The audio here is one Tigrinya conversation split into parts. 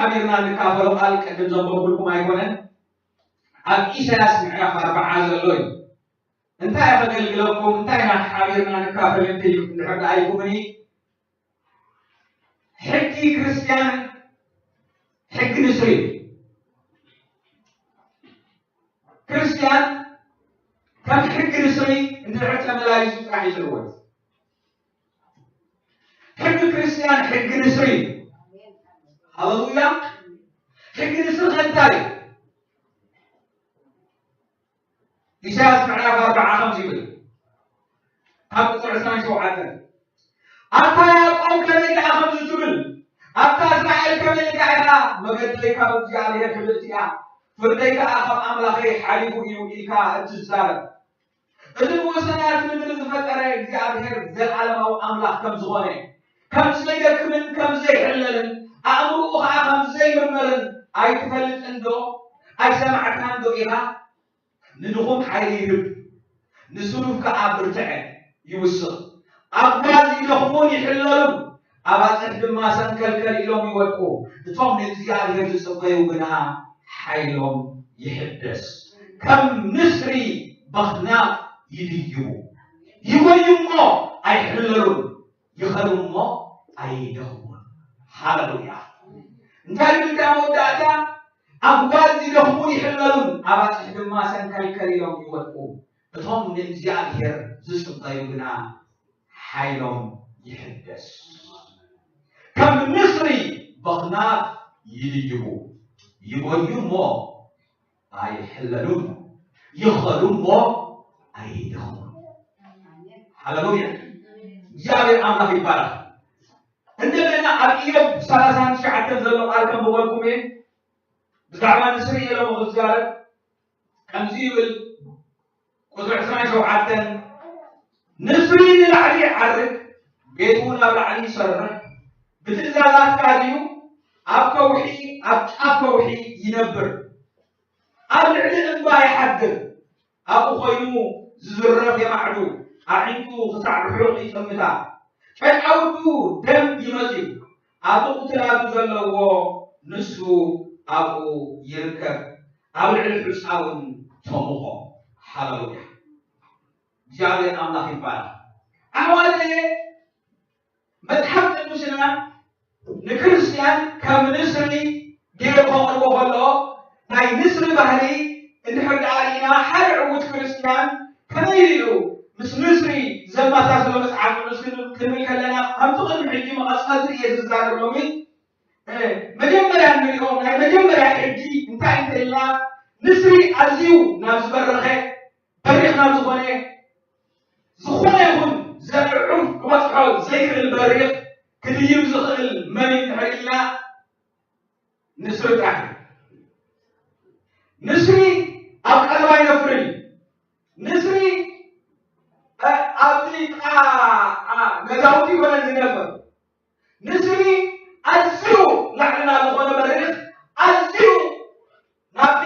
ሓቢርና ንካፈሎ ቃል ቅድም ዘንበብኩልኩም ኣይኮነን፣ ኣብ ኢሳያስ ምዕራፍ ኣርባዓ ዘሎ እዩ። እንታይ ከገልግለኩም፣ እንታይ ኢና ሓቢርና ንካፈል እንድሕር ደኣ ኢልኩምኒ፣ ሕጊ ክርስትያን ሕጊ ንስሪ እዩ። ክርስትያን ከም ሕጊ ንስሪ እንድሕር ተመላሊሱ ጥራሕ እዩ ዝዕወት። ሕጊ ክርስትያን ሕጊ ንስሪ እዩ። ሃለሉያ። ሕጊ ንስሪ ከ እንታይ እዩ? ኢሳያስ ምዕራፍ ኣርባዓ ከምዚ ይብል፣ ካብ ቁፅሪ ዕስራን ሸውዓተን፣ ኣታ ያዕቆብ ከመይ ደኣ ከምዚ ትብል? ኣታ እስራኤል ከመይ ደኣ ኢኻ? መገደይ ካብ እግዚኣብሔር ክብርቲ እያ፣ ፍርደይ ከኣ ካብ ኣምላኸይ ሓሊፉ እዩ ኢልካ እትዛረብ? እዚ ንወሰናት ምድሪ ዝፈጠረ እግዚኣብሔር ዘለዓለማዊ ኣምላኽ ከም ዝኾነ፣ ከም ዘይደክምን ከም ዘይሕለልን፣ ኣእምሮኡ ኸዓ ከም ዘይምርመርን ኣይትፈልጥን ዶ? ኣይሰማዕካን ዶ ኢኻ? ንድኹም ሓይሊ ይህብ፣ ንስኑፍ ከኣ ብርትዐ ይውስኽ። ኣጓዝ ይደኽሙን ይሕለሉን፣ ኣባጽሕ ድማ ሰንከልከል ኢሎም ይወድቁ። እቶም ንእግዚኣብሔር ዝጽበዩ ግና ሓይሎም ይሕደስ፣ ከም ንስሪ በኽናፍ ይድይቡ። ይጎዩ እሞ ኣይሕለሉን፣ ይኸዱ እሞ ኣይደኽሙን። ሃለሉያ። እንታይ ይብል ዳ መወዳእታ? ኣጓዝ ይደኽሙን ይሕለሉን፣ ኣባጽሕ ድማ ሰንከልከል ኢሎም ይወድቁ። እቶም ንእግዚኣብሔር ዝጽበዩ ግና ሓይሎም ይሕደስ፣ ከም ንስሪ በኽናፍ ይድይቡ። ይጎዩ እሞ ኣይሕለሉን፣ ይኸዱ እሞ ኣይደኽሙን። ሃለሉያ። እግዚኣብሔር ኣምላኽ ይባረኽ። እንደገና ኣብ ኢዮብ ሰላሳን ትሽዓተን ዘሎ ቃል ከም ዝበልኩም እየ። ብዛዕባ ንስሪ እየ ሎሚ ክዛረብ። ከምዚ ይብል፣ ቁፅሪ ዕስራን ሸውዓተን፣ ንስሪ ንላዕሊ ይዓርግ፣ ቤቱ ናብ ላዕሊ ይሰርሕ፣ ብትእዛዛትካ ድዩ ኣብ ከውሒ፣ ኣብ ጫፍ ከውሒ ይነብር፣ ኣብ ልዕሊ እምባ ይሓድር፣ ኣብኡ ኮይኑ ዝዝረፍ የማዕዱ፣ ኣዒንቱ ክሳዕ ርሑቕ ይጥምታ፣ ጨጫውቱ ደም ይመጽዩ፣ ኣብ ቁትላቱ ዘለዎ ንሱ ኣብኡ ይርከብ፣ ኣብ ልዕሊ ሑጻ እውን ተምኾ። ሃለሉያ። እግዚኣብሔር ኣምላኽ ይባረኽ። ኣሕዋተ፣ መጽሓፍ ቅዱስና ንክርስትያን ከም ንስሪ ገይሩ ከቕርቦ ከሎ፣ ናይ ንስሪ ባህሪ እንድሕር ደኣ ርኢና፣ ሓደ ዕዉት ክርስትያን ከመይ ኢሉ ምስ ንስሪ ዘመሳስሎ መጽሓፍ ቅዱስ ክንብል ከለና፣ ከምቲ ቅድሚ ሕጂ መቐጸልቲ እየ ዝዛረብ ሎሚ። እ፣ መጀመርያ እንሪኦ፣ ናይ መጀመርያ ሕጂ እንታይ እንተኢልና፣ ንስሪ ኣዝዩ ናብ ዝበረኸ፣ በሪኽ ናብ ዝኾነ፣ ዝኾነ ይኹን ዘርኢ ዑፍ ክበጽሖ ዘይክእል በሪኽ ክድይብ ዝኽእል መን እዩ እንድሕር ኢልና፣ ንስሪ ጥራሕ እዩ። ንስሪ ኣብ ቀረባ ኣይነፍርን እዩ። ንስሪ፣ እ፣ ኣብዚ ጥቓ፣ ኣ፣ ገዛውቲ ይኮነን ዝነፍር። ንስሪ ኣዝዩ ላዕልና ዝኾነ በሪኽ፣ ኣዝዩ ናብቲ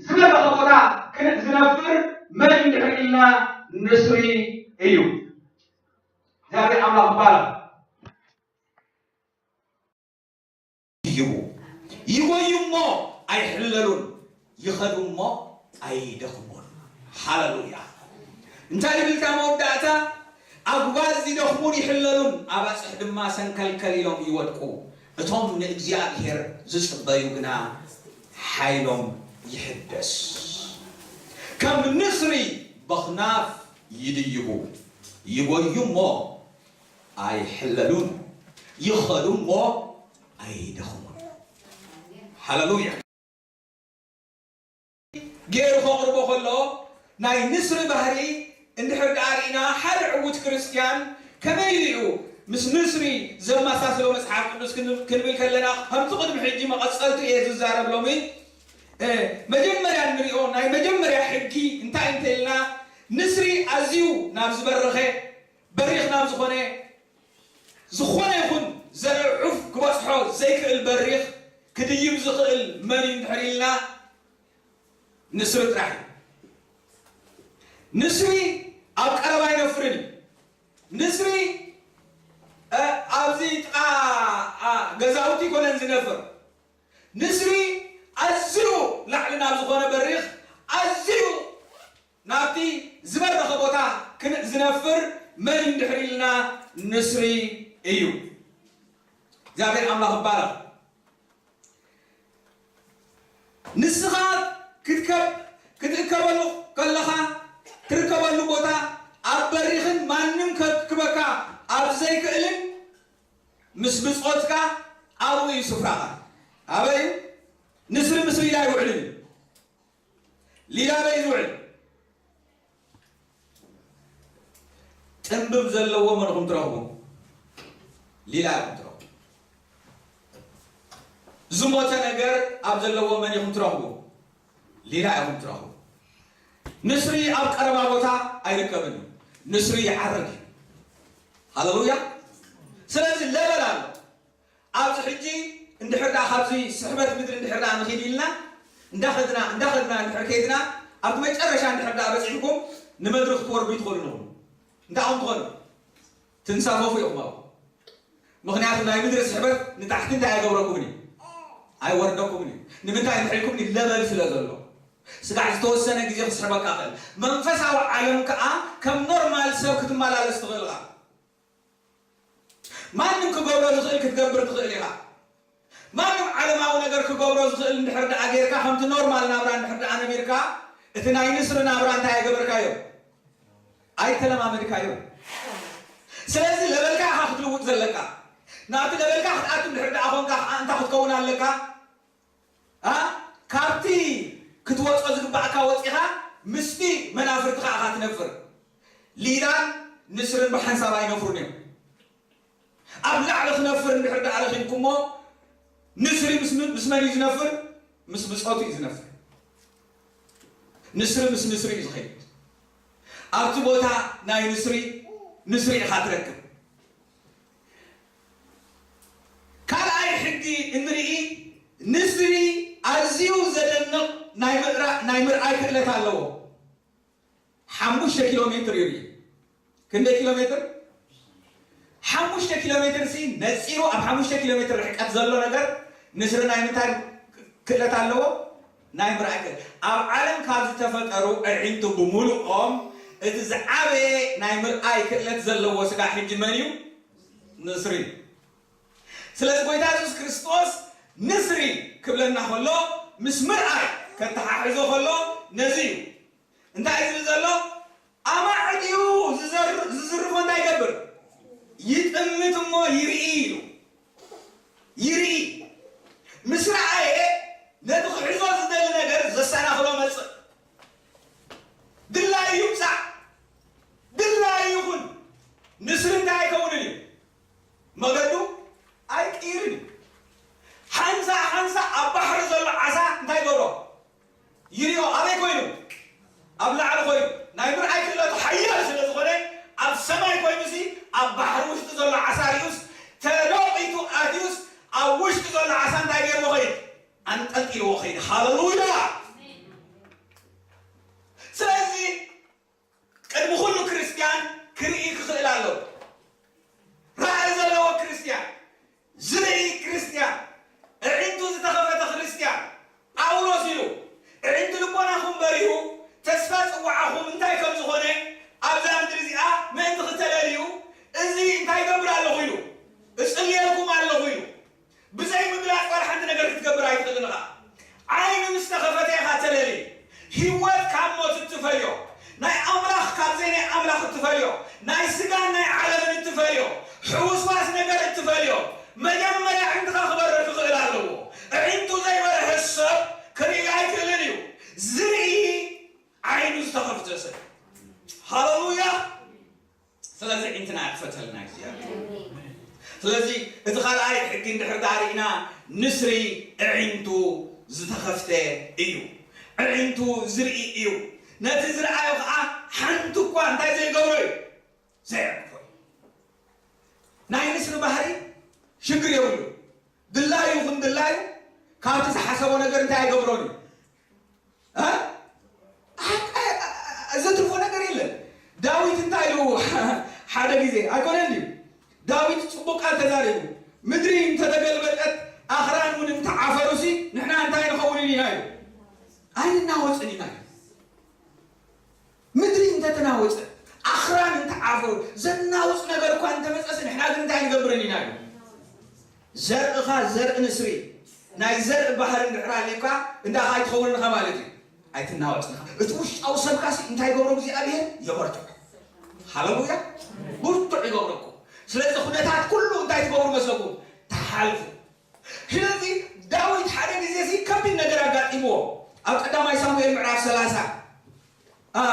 ዝበረኸ ቦታ ክነ-፣ ዝነፍር መን እዩ እንድሕር ኢልና፣ ንስሪ እዩ። እግዚኣብሔር ኣምላኽ ይባረኽ። ይቡ፣ ይጎዩ እሞ ኣይሕለሉን፣ ይኸዱ እሞ ኣይደኽሙን። ሃለሉያ። እንታይ ይብል እታ መወዳእታ? ኣጉባዝ ይደኽሙን ይሕለሉን፣ ኣባጽሕ ድማ ሰንከልከል ኢሎም ይወድቁ። እቶም ንእግዚኣብሔር ዝጽበዩ ግና ሓይሎም ይሕደስ። ከም ንስሪ በኽናፍ ይድይቡ፣ ይጎዩ እሞ ኣይሕለሉን፣ ይኸዱ እሞ ኣይደኽሙን። ሃለሉያ። ገይሩ ከቕርቦ ከሎ፣ ናይ ንስሪ ባህሪ እንድሕር ደኣ ርኢና፣ ሓደ ዕዉት ክርስትያን ከመይ ኢሉ እዩ ምስ ንስሪ ዘመሳስሎ መጽሓፍ ቅዱስ ክን-፣ ክንብል ከለና፣ ከምቲ ቅድሚ ሕጂ መቐጸልቱ እየ ዝዛረብ ሎሚ። እ፣ መጀመርያ እንሪኦ፣ ናይ መጀመርያ ሕጊ እንታይ እንተኢልና፣ ንስሪ ኣዝዩ ናብ ዝበረኸ፣ በሪኽ ናብ ዝኾነ፣ ዝኾነ ይኹን ዘርኢ ዑፍ ክበጽሖ ዘይክእል በሪኽ ክድይብ ዝኽእል መን እዩ እንድሕር ኢልና፣ ንስሪ ጥራሕ እዩ። ንስሪ ኣብ ቀረባ ኣይነፍርን እዩ። ንስሪ፣ እ፣ ኣብዚ ጥቓ፣ ኣ፣ ገዛውቲ ኣይኮነን ዝነፍር። ንስሪ ኣዝዩ ላዕሊ ናብ ዝኾነ በሪኽ፣ ኣዝዩ ናብቲ ዝበረኸ ቦታ ክን- ዝነፍር መን እንድሕር ኢልና፣ ንስሪ እዩ። እግዚኣብሔር ኣምላኽ ይባረኽ። ንስኻ ክትከብ ክትእከበሉ ከለኻ፣ ትርከበሉ ቦታ ኣብ በሪኽን ማንም ከክበካ ኣብ ዘይክእልን፣ ምስ ብጾትካ ኣብኡ እዩ ስፍራኻ። ኣበይ እዩ? ንስሪ ምስ ሊላ ኣይውዕልን እዩ። ሊላ ኣበይ እዩ ዝውዕል? ጥንብብ ዘለዎ መን ኢኹም ትረኽቡ? ሊላ ኢኹም ትረኽቡ። ዝሞተ ነገር ኣብ ዘለዎ መን ኢኹም ትረኽቡ? ሊላ ኢኹም ትረኽቡ። ንስሪ ኣብ ቀረባ ቦታ ኣይርከብን እዩ። ንስሪ ይዓርግ እዩ። ሃለሉያ። ስለዚ ለበል ኣሎ። ኣብዚ ሕጂ እንድሕር ደኣ ካብዚ ስሕበት ምድሪ እንድሕር ደኣ ንኺድ ኢልና እንዳኸድና እንዳኸድና እንድሕር ከይድና ኣብቲ መጨረሻ እንድሕር ደኣ በፂሕኩም ንመድሪ ክትወርዱ ትኽእሉ ኢኹም። እንታይ ከም ትኾኑ ትንሳፈፉ ኢኹም ኣብኡ። ምኽንያቱ ናይ ምድሪ ስሕበት ንታሕቲ እንታይ ኣይገብረኩምን እዩ? ኣይወርደኩምን እዩ። ንምንታይ እንድሕር ኢልኩም ለበል ስለ ዘሎ። ስጋዕ ዝተወሰነ ግዜ ክስሕበካ ኽእል። መንፈሳዊ ዓለም ከኣ ከም ኖርማል ሰብ ክትመላለስ ትኽእል ኢኻ። ማንም ክገብሮ ዝኽእል ክትገብር ትኽእል ኢኻ። ማንም ዓለማዊ ነገር ክገብሮ ዝኽእል እንድሕር ደኣ ጌርካ፣ ከምቲ ኖርማል ናብራ እንድሕር ደኣ ነቢርካ፣ እቲ ናይ ንስሪ ናብራ እንታይ ኣይገበርካዮ? ኣይተለማመድካዮ። ስለዚ ለበልካ ኢኻ ክትልውጥ ዘለካ። ናብቲ ለበልካ ክትኣቱ እንድሕር ደኣ ኾንካ ኸዓ እንታይ ክትከውን ኣለካ? ኣ? ካብቲ ክትወጾ ዝግባእካ ወጺኻ ምስቲ መናፍርትኻ ኢኻ ትነፍር። ሊላን ንስርን ብሓንሳብ ኣይነፍሩን እዮም። ኣብ ላዕሊ ክነፍር እንድሕር ደኣ ረኺብኩሞ፣ ንስሪ ምስ ም-፣ ምስ መን እዩ ዝነፍር? ምስ ብጾቱ እዩ ዝነፍር። ንስሪ ምስ ንስሪ እዩ ዝኸይድ። ኣብቲ ቦታ ናይ ንስሪ፣ ንስሪ ኢኻ ትረክብ። ካልኣይ ሕጊ እንርኢ፣ ንስሪ ኣዝዩ ዘደንቕ ናይ ምእራ-፣ ናይ ምርኣይ ክእለት ኣለዎ። ሓሙሽተ ኪሎ ሜትር ይርኢ። ክንደይ ኪሎ ሜትር? ሓሙሽተ ኪሎ ሜትር ሲ ነጺሩ ኣብ ሓሙሽተ ኪሎ ሜትር ርሕቀት ዘሎ ነገር ንስሪ ናይ ምንታይ ክእለት ኣለዎ? ናይ ምርኣይ ክእለት። ኣብ ዓለም ካብ ዝተፈጠሩ ኣዒንቱ ብምሉኦም እቲ ዝዓበየ ናይ ምርኣይ ክእለት ዘለዎ ስጋ ሕጂ መን እዩ? ንስሪ። ስለዚ ጎይታ የሱስ ክርስቶስ ንስሪ ክብለና ከሎ ምስ ምርኣይ ከተሓሕዞ ከሎ ነዚ እዩ። እንታይ እዩ ዝብል ዘሎ? ኣማዕድዩ ዝዘር-፣ ዝዝርፎ እንታይ ይገብር? ይጥምት እሞ ይርኢ ኢሉ። ይርኢ። ምስ ረኣየ ነቲ ክሕዞ ዝደሊ ነገር ዘሰናኽሎ መጽእ። ድላዩ ይምጻእ። ድላዩ ይኹን። ንስሪ እንታይ ኣይከውንን እዩ። መገዱ ኣይቅይርን እዩ። ሓንሳእ ሓንሳእ ኣብ ባሕሪ ዘሎ ዓሳ እንታይ ይገብሮ? ይሪኦ። ኣበይ ኮይኑ? ኣብ ላዕሊ ኮይኑ። ናይ ምርኣይ ክእለቱ ሓያል ስለ ዝኾነ ኣብ ሰማይ ኮይኑሲ ኣብ ባሕሪ ውሽጢ ዘሎ ዓሳ ሪኡስ ተለቒቱ ኣትዩስ ኣብ ውሽጢ ዘሎ ዓሳ እንታይ ገይርዎ ኸይድ? ኣንጠልጢልዎ ኸይድ። ሃለሉያ! ስለዚ ቅድሚ ኩሉ ክርስትያን ክርኢ ክኽእል ኣለዎ። ራእይ ዘለዎ ክርስትያን፣ ዝርኢ ክርስትያን፣ ኣዒንቱ ዝተኸፈተ ክርስትያን። ጳውሎስ ኢሉ፣ ኣዒንቲ ልቦናኹም በሪሁ፣ ተስፋ ጽዋዓኹም እንታይ ከም ዝኾነ ኣብዛ ምድሪ እዚኣ ምእንቲ ክተለልዩ፣ እዚ እንታይ ይገብር ኣለኹ ኢሉ፣ እጽልየልኩም ኣለኹ ኢሉ። ብዘይ ምግላጽ ዋላ ሓንቲ ነገር ክትገብር ኣይትኽእልን ኢኻ። ዓይኒ ምስ ተኸፈተ ኢኻ ተለሊ። ህይወት ካብ ሞት እትፈልዮ፣ ናይ ኣምላኽ ካብ ዘይ ናይ ኣምላኽ እትፈልዮ፣ ናይ ስጋን ናይ ዓለምን እትፈልዮ፣ ሕውስዋስ ነገር እትፈልዮ፣ መጀመርያ ኣዒንትኻ ክበርህ ክኽእል ኣለዎ። ኣዒንቱ ዘይበርሀ ሰብ ክርኢ ኣይክእልን እዩ። ዝርኢ ዓይኑ ዝተኸፍተ ሰብ። ሃለሉያ! ስለዚ ኣዒንትና ይኽፈተልና እግዚኣብሔር። ስለዚ እቲ ካልኣይ ሕጊ እንድሕር ደኣ ርኢና፣ ንስሪ ኣዒንቱ ዝተኸፍተ እዩ። ኣዒንቱ ዝርኢ እዩ። ነቲ ዝረኣዮ ኸዓ ሓንቲ እኳ እንታይ ዘይገብሮ እዩ? ዘየዕግቦ እዩ። ናይ ንስሪ ባህሪ ሽግር የብሉ። ድላዩ ይኹን ድላዩ ካብቲ ዝሓሰቦ ነገር እንታይ ኣይገብሮን እዩ? እ? ዘትርፎ ነገር የለን። ዳዊት እንታይ ኢሉ ሓደ ግዜ ኣይኮነን ድዩ? ዳዊት ጽቡቕ ቃል ተዛሪቡ፣ "ምድሪ እንተተገልበጠት ኣኽራን እውን እንተዓፈሩሲ ኣይንናወጽን ኢና። ምድሪ እንተተናወጸ፣ ኣኽራን እንተዓፈሩ፣ ዘናውጽ ነገር እኳ እንተመጸስ፣ ንሕና ግን እንታይ ንገብርን ኢና? ዘርእኻ ዘርኢ ንስሪ፣ ናይ ዘርኢ ባህሪ እንድሕር ኣልዩካ፣ እንዳ ኣይትኸውን ኢኻ ማለት እዩ። ኣይትናወጽን ኢኻ። እቲ ውሽጣዊ ሰብካሲ እንታይ ይገብሮ እግዚኣብሔር? የበርትዖ። ሃለሉያ። ብርቱዕ ይገብረኩም። ስለዚ ኩነታት ኩሉ እንታይ ትገብሩ መስለኩም? ትሓልፉ። ስለዚ ዳዊት ሓደ ግዜ ሲ ከቢድ ነገር ኣጋጢምዎ። ኣብ ቀዳማይ ሳሙኤል ምዕራፍ ሰላሳ፣ አ፣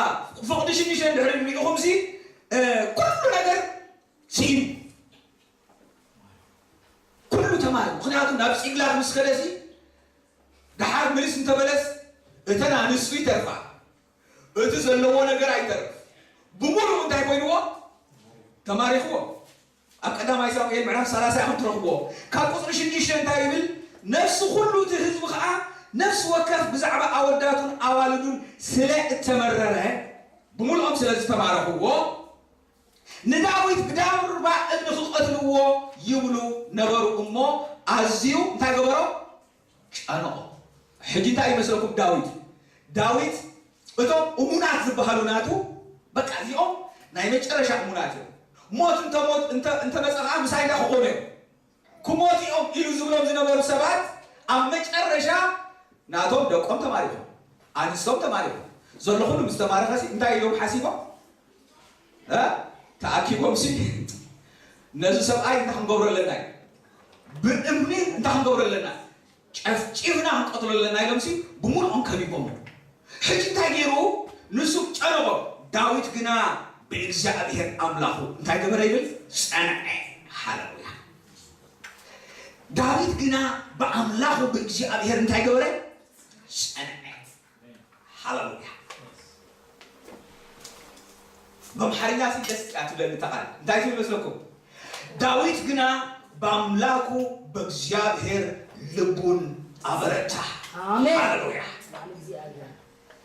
ፍቕዲ ሽዱሽተ እንድሕር ሪኢኹም ሲ፣ እ፣ ኩሉ ነገር ስኢኑ። ኩሉ ተማሪ። ምኽንያቱ ናብ ጺግላግ ምስ ከደ ሲ፣ ደሓር ምልስ እንተበለስ፣ እተን ኣንስቱ ይተርፋ። እቲ ዘለዎ ነገር ኣይተርፍ። ብምሉእ እንታይ ኮይንዎ? ተማሪኽዎ። ኣብ ቀዳማይ ሳሙኤል ምዕራፍ ሰላሳ ኢኹም ትረኽብዎ። ካብ ቁጽሪ ሽዱሽተ እንታይ ይብል? ነፍሲ ኩሉ እቲ ህዝቢ ኸኣ፣ ነፍሲ ወከፍ ብዛዕባ ኣወዳቱን ኣዋልዱን ስለ እተመረረ፣ ብምሉኦም ስለ ዝተማረኽዎ፣ ንዳዊት ብዳርባ እምኒ ክቐትልዎ ይብሉ ነበሩ እሞ፣ ኣዝዩ እንታይ ገበሮ? ጨነቖ። ሕጂ እንታይ ይመስለኩም ዳዊት? ዳዊት እቶም እሙናት ዝበሃሉ ናቱ፣ በቃ እዚኦም ናይ መጨረሻ እሙናት እዮም። ሞት እንተ ሞት እንተ እንተ መጸ ኸዓ ምሳይ እንታይ ክኾኑ እዮም? ክሞቱ እዮም ኢሉ ዝብሎም ዝነበሩ ሰባት ኣብ መጨረሻ ናቶም ደቆም ተማሪኾም፣ ኣንስቶም ተማሪኾም፣ ዘሎ ኩሉ ምስ ተማረኸ ሲ እንታይ ኢሎም ሓሲቦም? እ? ተኣኪቦም ሲ ነዚ ሰብኣይ እንታይ ክንገብሮ ኣለና እዩ? ብእምኒ እንታይ ክንገብሮ ኣለና? ጨፍጪፍና ክንቀትሎ ኣለና ኢሎም ሲ ብምሉኦም ከቢቦም። ሕጂ እንታይ ገይሩ? ንሱ ጨነቖ። ዳዊት ግና ብእግዚኣብሔር ኣምላኹ እንታይ ገበረ ይብል? ጸንዐ። ሃለሉያ። ዳዊት ግና ብኣምላኹ ብእግዚኣብሔር እንታይ ገበረ? ጸንዐ። ሃለሉያ። በምሓርኛ ሲ ደስ እያ ትብለኒ እታ ቃል። እንታይ ትብል መስለኩም? ዳዊት ግና በኣምላኩ በእግዚኣብሔር ልቡን ኣበረታ። ኣሜን። ሃለሉያ።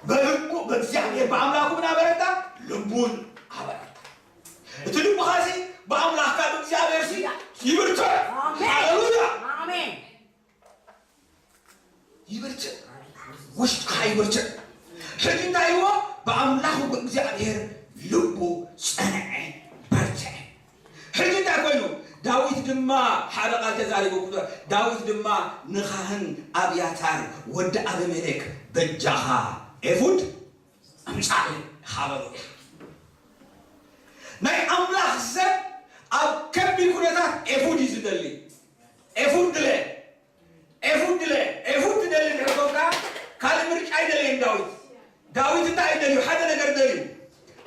በልቡ በእግዚኣብሔር በኣምላኩ ምን ኣበረታ? ልቡን ኣበረታ። እቲ ልቡኻ ሲ ብኣምላኽካ ብእግዚኣብሔር ሲ ይብርትዕ። ኣሜን። ሃለሉያ። ኣሜን። ይብርትዕ፣ ውሽጥኻ ይብርትዕ። ሕጂ እንታይ ኢልዎ? ብኣምላኹ ብእግዚኣብሔር ልቡ ጸንዐ፣ በርትዐ። ሕጂ እንታይ ኮይኑ? ዳዊት ድማ ሓደ ቃል ተዛሪቡ፣ ዳዊት ድማ ንኻህን ኣብያታር ወዲ ኣቢሜሌክ በጃኻ ኤፉድ ኣምጻእ። ሃለሉያ። ናይ ኣምላኽ ሰብ ኣብ ከቢድ ኩነታት ኤፉድ እዩ ዝደሊ። ኤፉድ ድለ ኤፉድ ድለ፣ ኤፉድ ትደሊ እንድሕር ኮንካ፣ ካልእ ምርጫ ኣይደለየን ዳዊት። ዳዊት እንታይ እዩ ደልዩ? ሓደ ነገር ደልዩ።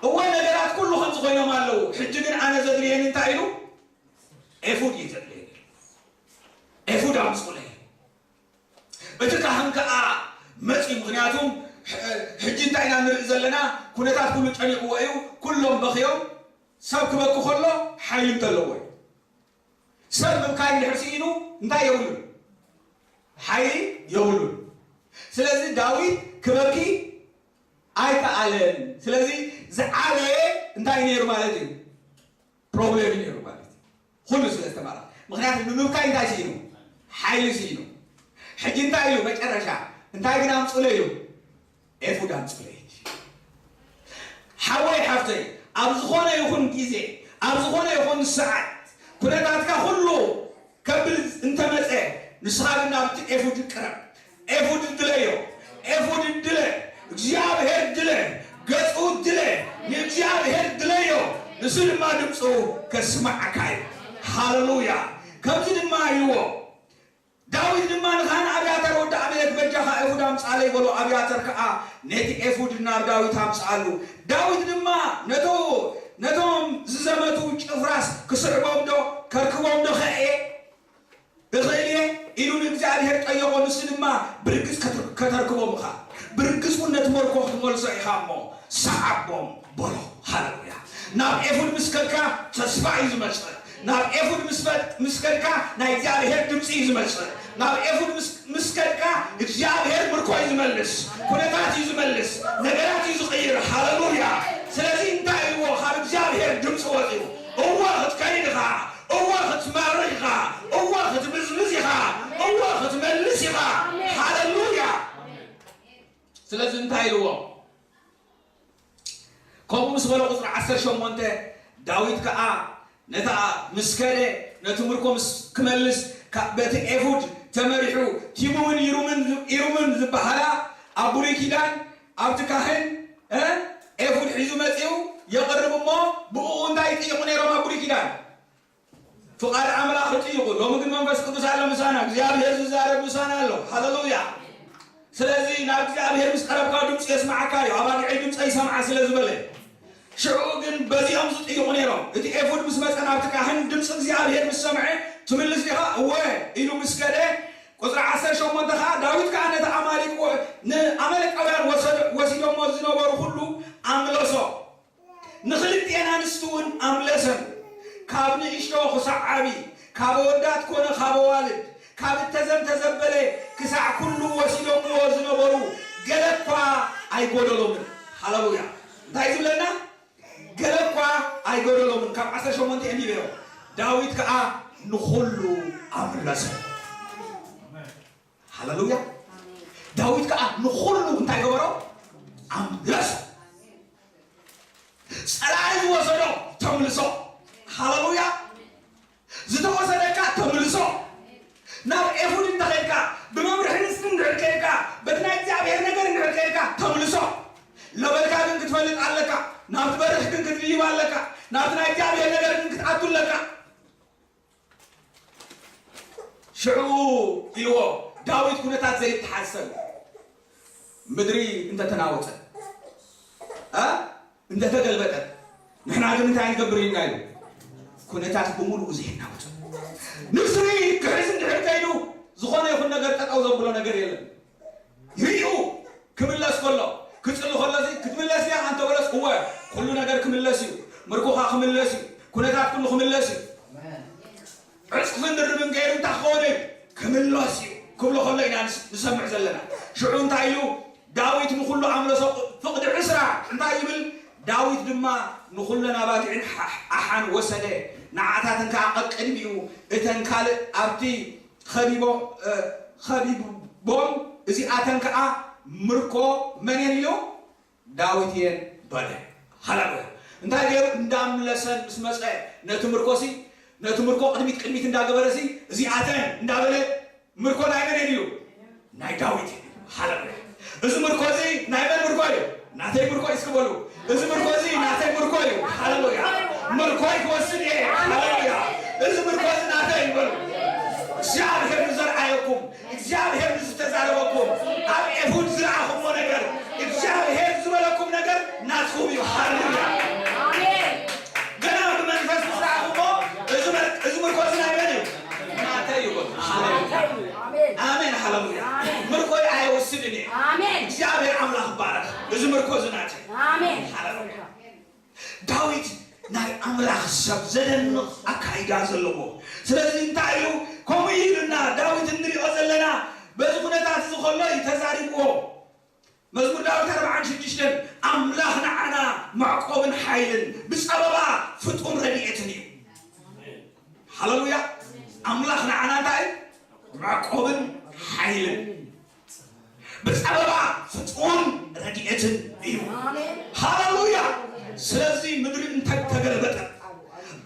እወ፣ ነገራት ኩሉ ከምዚ ኮይኖም ኣለዉ፣ ሕጂ ግን ኣነ ዘድልየኒ እንታይ ኢሉ? ኤፉድ እዩ ዘድልየኒ። ኤፉድ ኣምጹለይ። እቲ ካህን ከኣ መጺኡ፣ ምኽንያቱም ሕ-፣ ሕጂ እንታይ ኢና ንርኢ ዘለና? ኩነታት ኩሉ ጨኒቕዎ እዩ። ኩሎም በኽዮም፣ ሰብ ክበኪ ከሎ ሓይሊ እንተለዎ እዩ። ሰብ ምብካይ እንድሕር ስኢኑ እንታይ የብሉን? ሓይሊ የብሉን። ስለዚ ዳዊት ክበኪ ኣይከኣለን። ስለዚ ዝዓበየ እንታይ ነይሩ ማለት እዩ? ፕሮብሌም ነይሩ ማለት እዩ። ኩሉ ስለ ዝተማረኸ። ምኽንያቱ ንምብካይ እንታይ ስኢኑ? ሓይሊ ስኢኑ። ሕጂ እንታይ ኢሉ መጨረሻ? እንታይ ግን ኣምጽኡለይ ኢሉ? ኤፉድ ኣምጽኡለይ። ሓወይ ሓፍተይ፣ ኣብ ዝኾነ ይኹን ግዜ፣ ኣብ ዝኾነ ይኹን ሰዓት፣ ኩነታትካ ኩሉ ከብል እንተመጸ፣ ንስኻ ግን ናብቲ ኤፉድ ቅረብ። ኤፉድ ድለዮ። ኤፉድ ድለ። እግዚኣብሔር ድለ። ገጹ ድለ። ንእግዚኣብሔር ድለዮ። ንሱ ድማ ድምፁ ከስማዓካ እዩ። ሃለሉያ። ከምዚ ድማ ኢልዎ። ዳዊት ድማ ንኻህን ኣብያታር ወዲ ኣቢሜሌክ በጃኻ ኤፉድ ኣምጽኣለይ በሎ። ኣብያታር ከኣ ነቲ ኤፉድ ናብ ዳዊት ኣምጽኣሉ። ዳዊት ድማ ነቶ-፣ ነቶም ዝዘመቱ ጭፍራስ ክስዕቦም ዶ ከርክቦም ዶ ኸእየ? እኽእል እየ ኢሉ ንእግዚኣብሔር ጠየቖ። ንሱ ድማ ብርግጽ ከት-፣ ከተርክቦም ኢኻ። ብርግጽ እውን ነቲ መርኮ ክትመልሶ ኢኻ እሞ ሰዓቦም በሎ። ሃለሉያ። ናብ ኤፉድ ምስ ከድካ ተስፋ እዩ ዝመጽእ። ናብ ኤፉድ ምስ ፈ-፣ ምስ ከድካ ናይ እግዚኣብሔር ድምጺ እዩ ዝመጽእ። ናብ ኤፉድ ምስ፣ ምስ ከድካ እግዚኣብሔር ምርኮ እዩ ዝመልስ፣ ኩነታት እዩ ዝመልስ፣ ነገራት እዩ ዝቕይር። ሃለሉያ። ስለዚ እንታይ ኢልዎ? ካብ እግዚኣብሔር ድምጺ ወጺኡ። እወ ክትከይድ ኢኻ፣ እወ ክትመርቕ ኢኻ፣ እወ ክትብዝብዝ ኢኻ፣ እወ ክትመልስ ኢኻ። ሃለሉያ። ስለዚ እንታይ ኢልዎ? ከምኡ ምስ በሎ ቁጽሪ ዓሰርተ ሸሞንተ ዳዊት ከኣ ነታ ምስ ከደ ነቲ ምርኮ ምስ ክመልስ ካ- በቲ ኤፉድ ተመሪሑ ቲሙምን ይሩምን ዝ- ኢሩምን ዝበሃላ ኣብ ብሉይ ኪዳን ኣብቲ ካህን እ ኤፉድ ሒዙ መጺኡ የቕርብ እሞ ብእኡ እንታይ ይጥይቑ ነይሮም ኣብ ብሉይ ኪዳን? ፍቓድ ኣምላኽ ይጥይቑ። ሎሚ ግን መንፈስ ቅዱስ ኣሎ ምሳና፣ እግዚኣብሔር ዝዛረብ ምሳና ኣሎ። ሃለሉያ። ስለዚ ናብ እግዚኣብሔር ምስ ቀረብካ ድምፂ የስማዓካ እዩ፣ ኣባጊዐይ ድምፀ ይሰምዓ ስለ ዝበለ። ሽዑ ግን በዚኦም ዝጥይቑ ነይሮም። እቲ ኤፉድ ምስ መፀ ናብቲ ካህን ድምፂ እግዚኣብሔር ምስ ሰምዐ ትምልስ ዲኻ? እወ ኢሉ ምስ ከደ ቁፅሪ ዓሰርተ ሸሞንተ ከዓ ዳዊት ከዓ ነቲ ኣማሊቅ ወ- ንኣመለቃውያን ወሰዶ- ወሲዶሞ ዝነበሩ ኩሉ ኣምለሶ። ንኽልቲኤን ኣንስቲ እውን ኣምለሰን። ካብ ንእሽቶ ክሳዕ ዓቢ፣ ካብ ኣወዳት ኮነ ካብ ኣዋልድ፣ ካብ እተዘምተ ዘበለ ክሳዕ ኩሉ ወሲዶምዎ ዝነበሩ ገለ እኳ ኣይጎደሎምን። ሃለሉያ። እንታይ ዝብለና? ገለ እኳ ኣይጎደሎምን። ካብ ዓሰርተ ሸሞንተ ኣንቢበዮ። ዳዊት ከኣ ንኹሉ ኣምለሰ። ሃለሉያ። ዳዊት ከኣ ንኹሉ እንታይ ገበሮ? ኣምለሶ። ጸላኢ ዝወሰዶ ተምልሶ። ሃለሉያ። ዝተወሰደካ ተምልሶ። ናብ ኤፉድ እንተኸድካ፣ ብመምርሒ ንስቲ እንድሕር ከድካ፣ በቲ ናይ እግዚኣብሔር ነገር እንድሕር ከድካ ተምልሶ። ለበልካ ግን ክትፈልጥ ኣለካ። ናብቲ በርሕ ግን ክትድይብ ኣለካ። ናብቲ ናይ እግዚኣብሔር ነገር ግን ክትኣቱ ኣለካ። ሽዑ ኢልዎ ዳዊት ኩነታት ዘይተሓሰብ ምድሪ እንተተናወጸ እ እንተተገልበጠ ንሕና ግን እንታይ ንገብር ኢልና ኢሉ ኩነታት ብምሉኡ ዘይናወጸ ንስሪ ክሕዝ እንድሕር ከይዱ ዝኾነ ይኹን ነገር ጠጠው ዘብሎ ነገር የለን። ይሪኡ ክምለስ ከሎ ክጽሊ ከሎ እዚ ክትምለስ እያ ኣንተ በለስ እወ ኩሉ ነገር ክምለስ እዩ። ምርኮኻ ክምለስ እዩ። ኩነታት ኩሉ ክምለስ እዩ። ዕፅፍን ድርብን ገይሩ እንታይ ክኸውን እዩ? ክምለስ እዩ ክብሎ ከሎ ኢና ንስ- ንሰምዕ ዘለና። ሽዑ እንታይ ኢሉ? ዳዊት ንኹሉ ኣምለሶ ፍቕዲ ዕስራ እንታይ ይብል? ዳዊት ድማ ንኹለን ኣባጊዕን ሓ- ኣሓን ወሰደ፣ ንዓታተን ከዓ ቀቅድሚኡ እተን ካልእ ኣብቲ ኸቢቦ- እ፣ ኸቢቦም እዚኣተን ከዓ ምርኮ መን እየን ኢሉ ዳዊት እየን በለ። ሃለሉያ። እንታይ ገይሩ? እንዳምለሰን ምስ መፀ ነቲ ምርኮሲ ነቲ ምርኮ ቅድሚት ቅድሚት እንዳገበረሲ እዚኣተን እንዳበለ ምርኮ ናይ መን እየን ኢሉ? ናይ ዳዊት እየን ኢሉ። ሃለሉያ። እዚ ምርኮ እዚ ናይ መን ምርኮ እዩ? ናተይ ምርኮ እዩ እስኪ በሉ። እዚ ምርኮ እዚ ናተይ ምርኮ እዩ። ሃለሉያ። ምርኮይ ክወስድ እየ። ሃለሉያ። እዚ ምርኮ እዚ ናተይ እዩ በሉ። እግዚኣብሔር ንዘርኣየኩም እግዚኣብሔር ንዝተዛረበኩም ኣብ ኤፉድ ዝረኣኹሞ ነገር እግዚኣብሔር ዝበለኩም ነገር ናትኩም እዩ። ሃሌሉያ። ኣሜን። ገና ብመንፈስ ምስ ረኣኹሞ እዚ መር- እዚ ምርኮ እዚ ናይ መን እዩ? ናተይ እዩ በሉ። ሃሌሉያ። ኣሜን። ኣሜን። ሃሌሉያ። ኣሜን። ምርኮይ ኣይወስድን እየ። ኣሜን። እግዚኣብሔር ኣምላኽ ይባረኽ። እዚ ምርኮ እዚ ናተይ። ኣሜን። ሃሌሉያ። ዳዊት ናይ ኣምላኽ ሰብ ዘደንቕ ኣካይዳ ዘለዎ። ስለዚ እንታይ ኢሉ ከምኡ ኢሉና ዳዊት እንሪኦ ዘለና በዚ ኩነታት እዚ ከሎ እዩ ተዛሪብዎ። መዝሙር ዳዊት ኣርብዓን ሽዱሽተን ኣምላኽ ንዓና መዕቆብን ሓይልን ብጸበባ ፍጹም ረድኤትን እዩ። ሃለሉያ። ኣምላኽ ንዓና እንታይ እዩ? መዕቆብን ሓይልን ብጸበባ ፍጹም ረድኤትን እዩ። ኣሜን። ሃሌሉያ። ስለዚ ምድሪ እንተተገለበጠ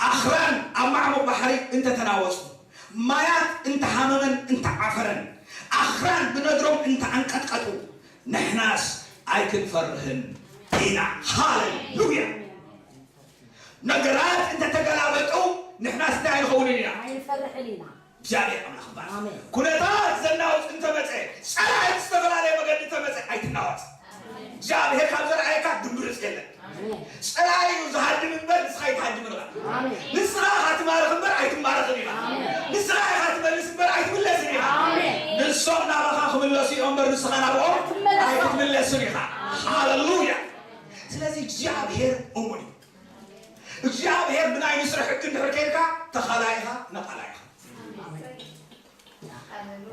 ኣኽራን ኣብ ማዕሙቕ ባሕሪ እንተተናወጹ ማያት እንተሃመመን እንተዓፈረን ኣኽራን ብነድሮም እንተኣንቀጥቀጡ ንሕናስ ኣይክንፈርህን ኢና። ሃሌሉያ። ነገራት እንተተገላበጡ ንሕናስ እንታይ ኣይንኸውንን ኢና። ኣይንፈርሕን ኢና። እግዚኣብሔር ኣምላኽ ይባረክ። ኣሜን። ኩነታት ዘናውፅ እንተመፀ ፀላኢ ብዝተፈላለየ መገዲ እንተመፀ ኣይትናወፅ። እግዚኣብሔር ካብ ዘርኣየካ ድምብርፅ የለን። ኣሜን። ፀላኢ እዩ ዝሃድም እምበር ንስኻ ኣይትሃድምን ኢኻ። ኣሜን። ንስኻ ኢኻ ትማርኽ እምበር ኣይትማረኽን ኢኻ። ኣሜን። ንስኻ ኢኻ ትመልስ እምበር ኣይትምለስን ኢኻ። ኣሜን። ንሶም ናባኻ ክምለሱ እዮም እምበር ንስኻ ናብኦም ኣይትመለስን። ኣይትምለስን ኢኻ። ሃለሉያ። ስለዚ እግዚኣብሔር እሙን እዩ። እግዚኣብሔር ብናይ ንስሪ ሕጊ እንድሕር ከይድካ ተኻላይ ኢኻ ነቓላይ ኢኻ።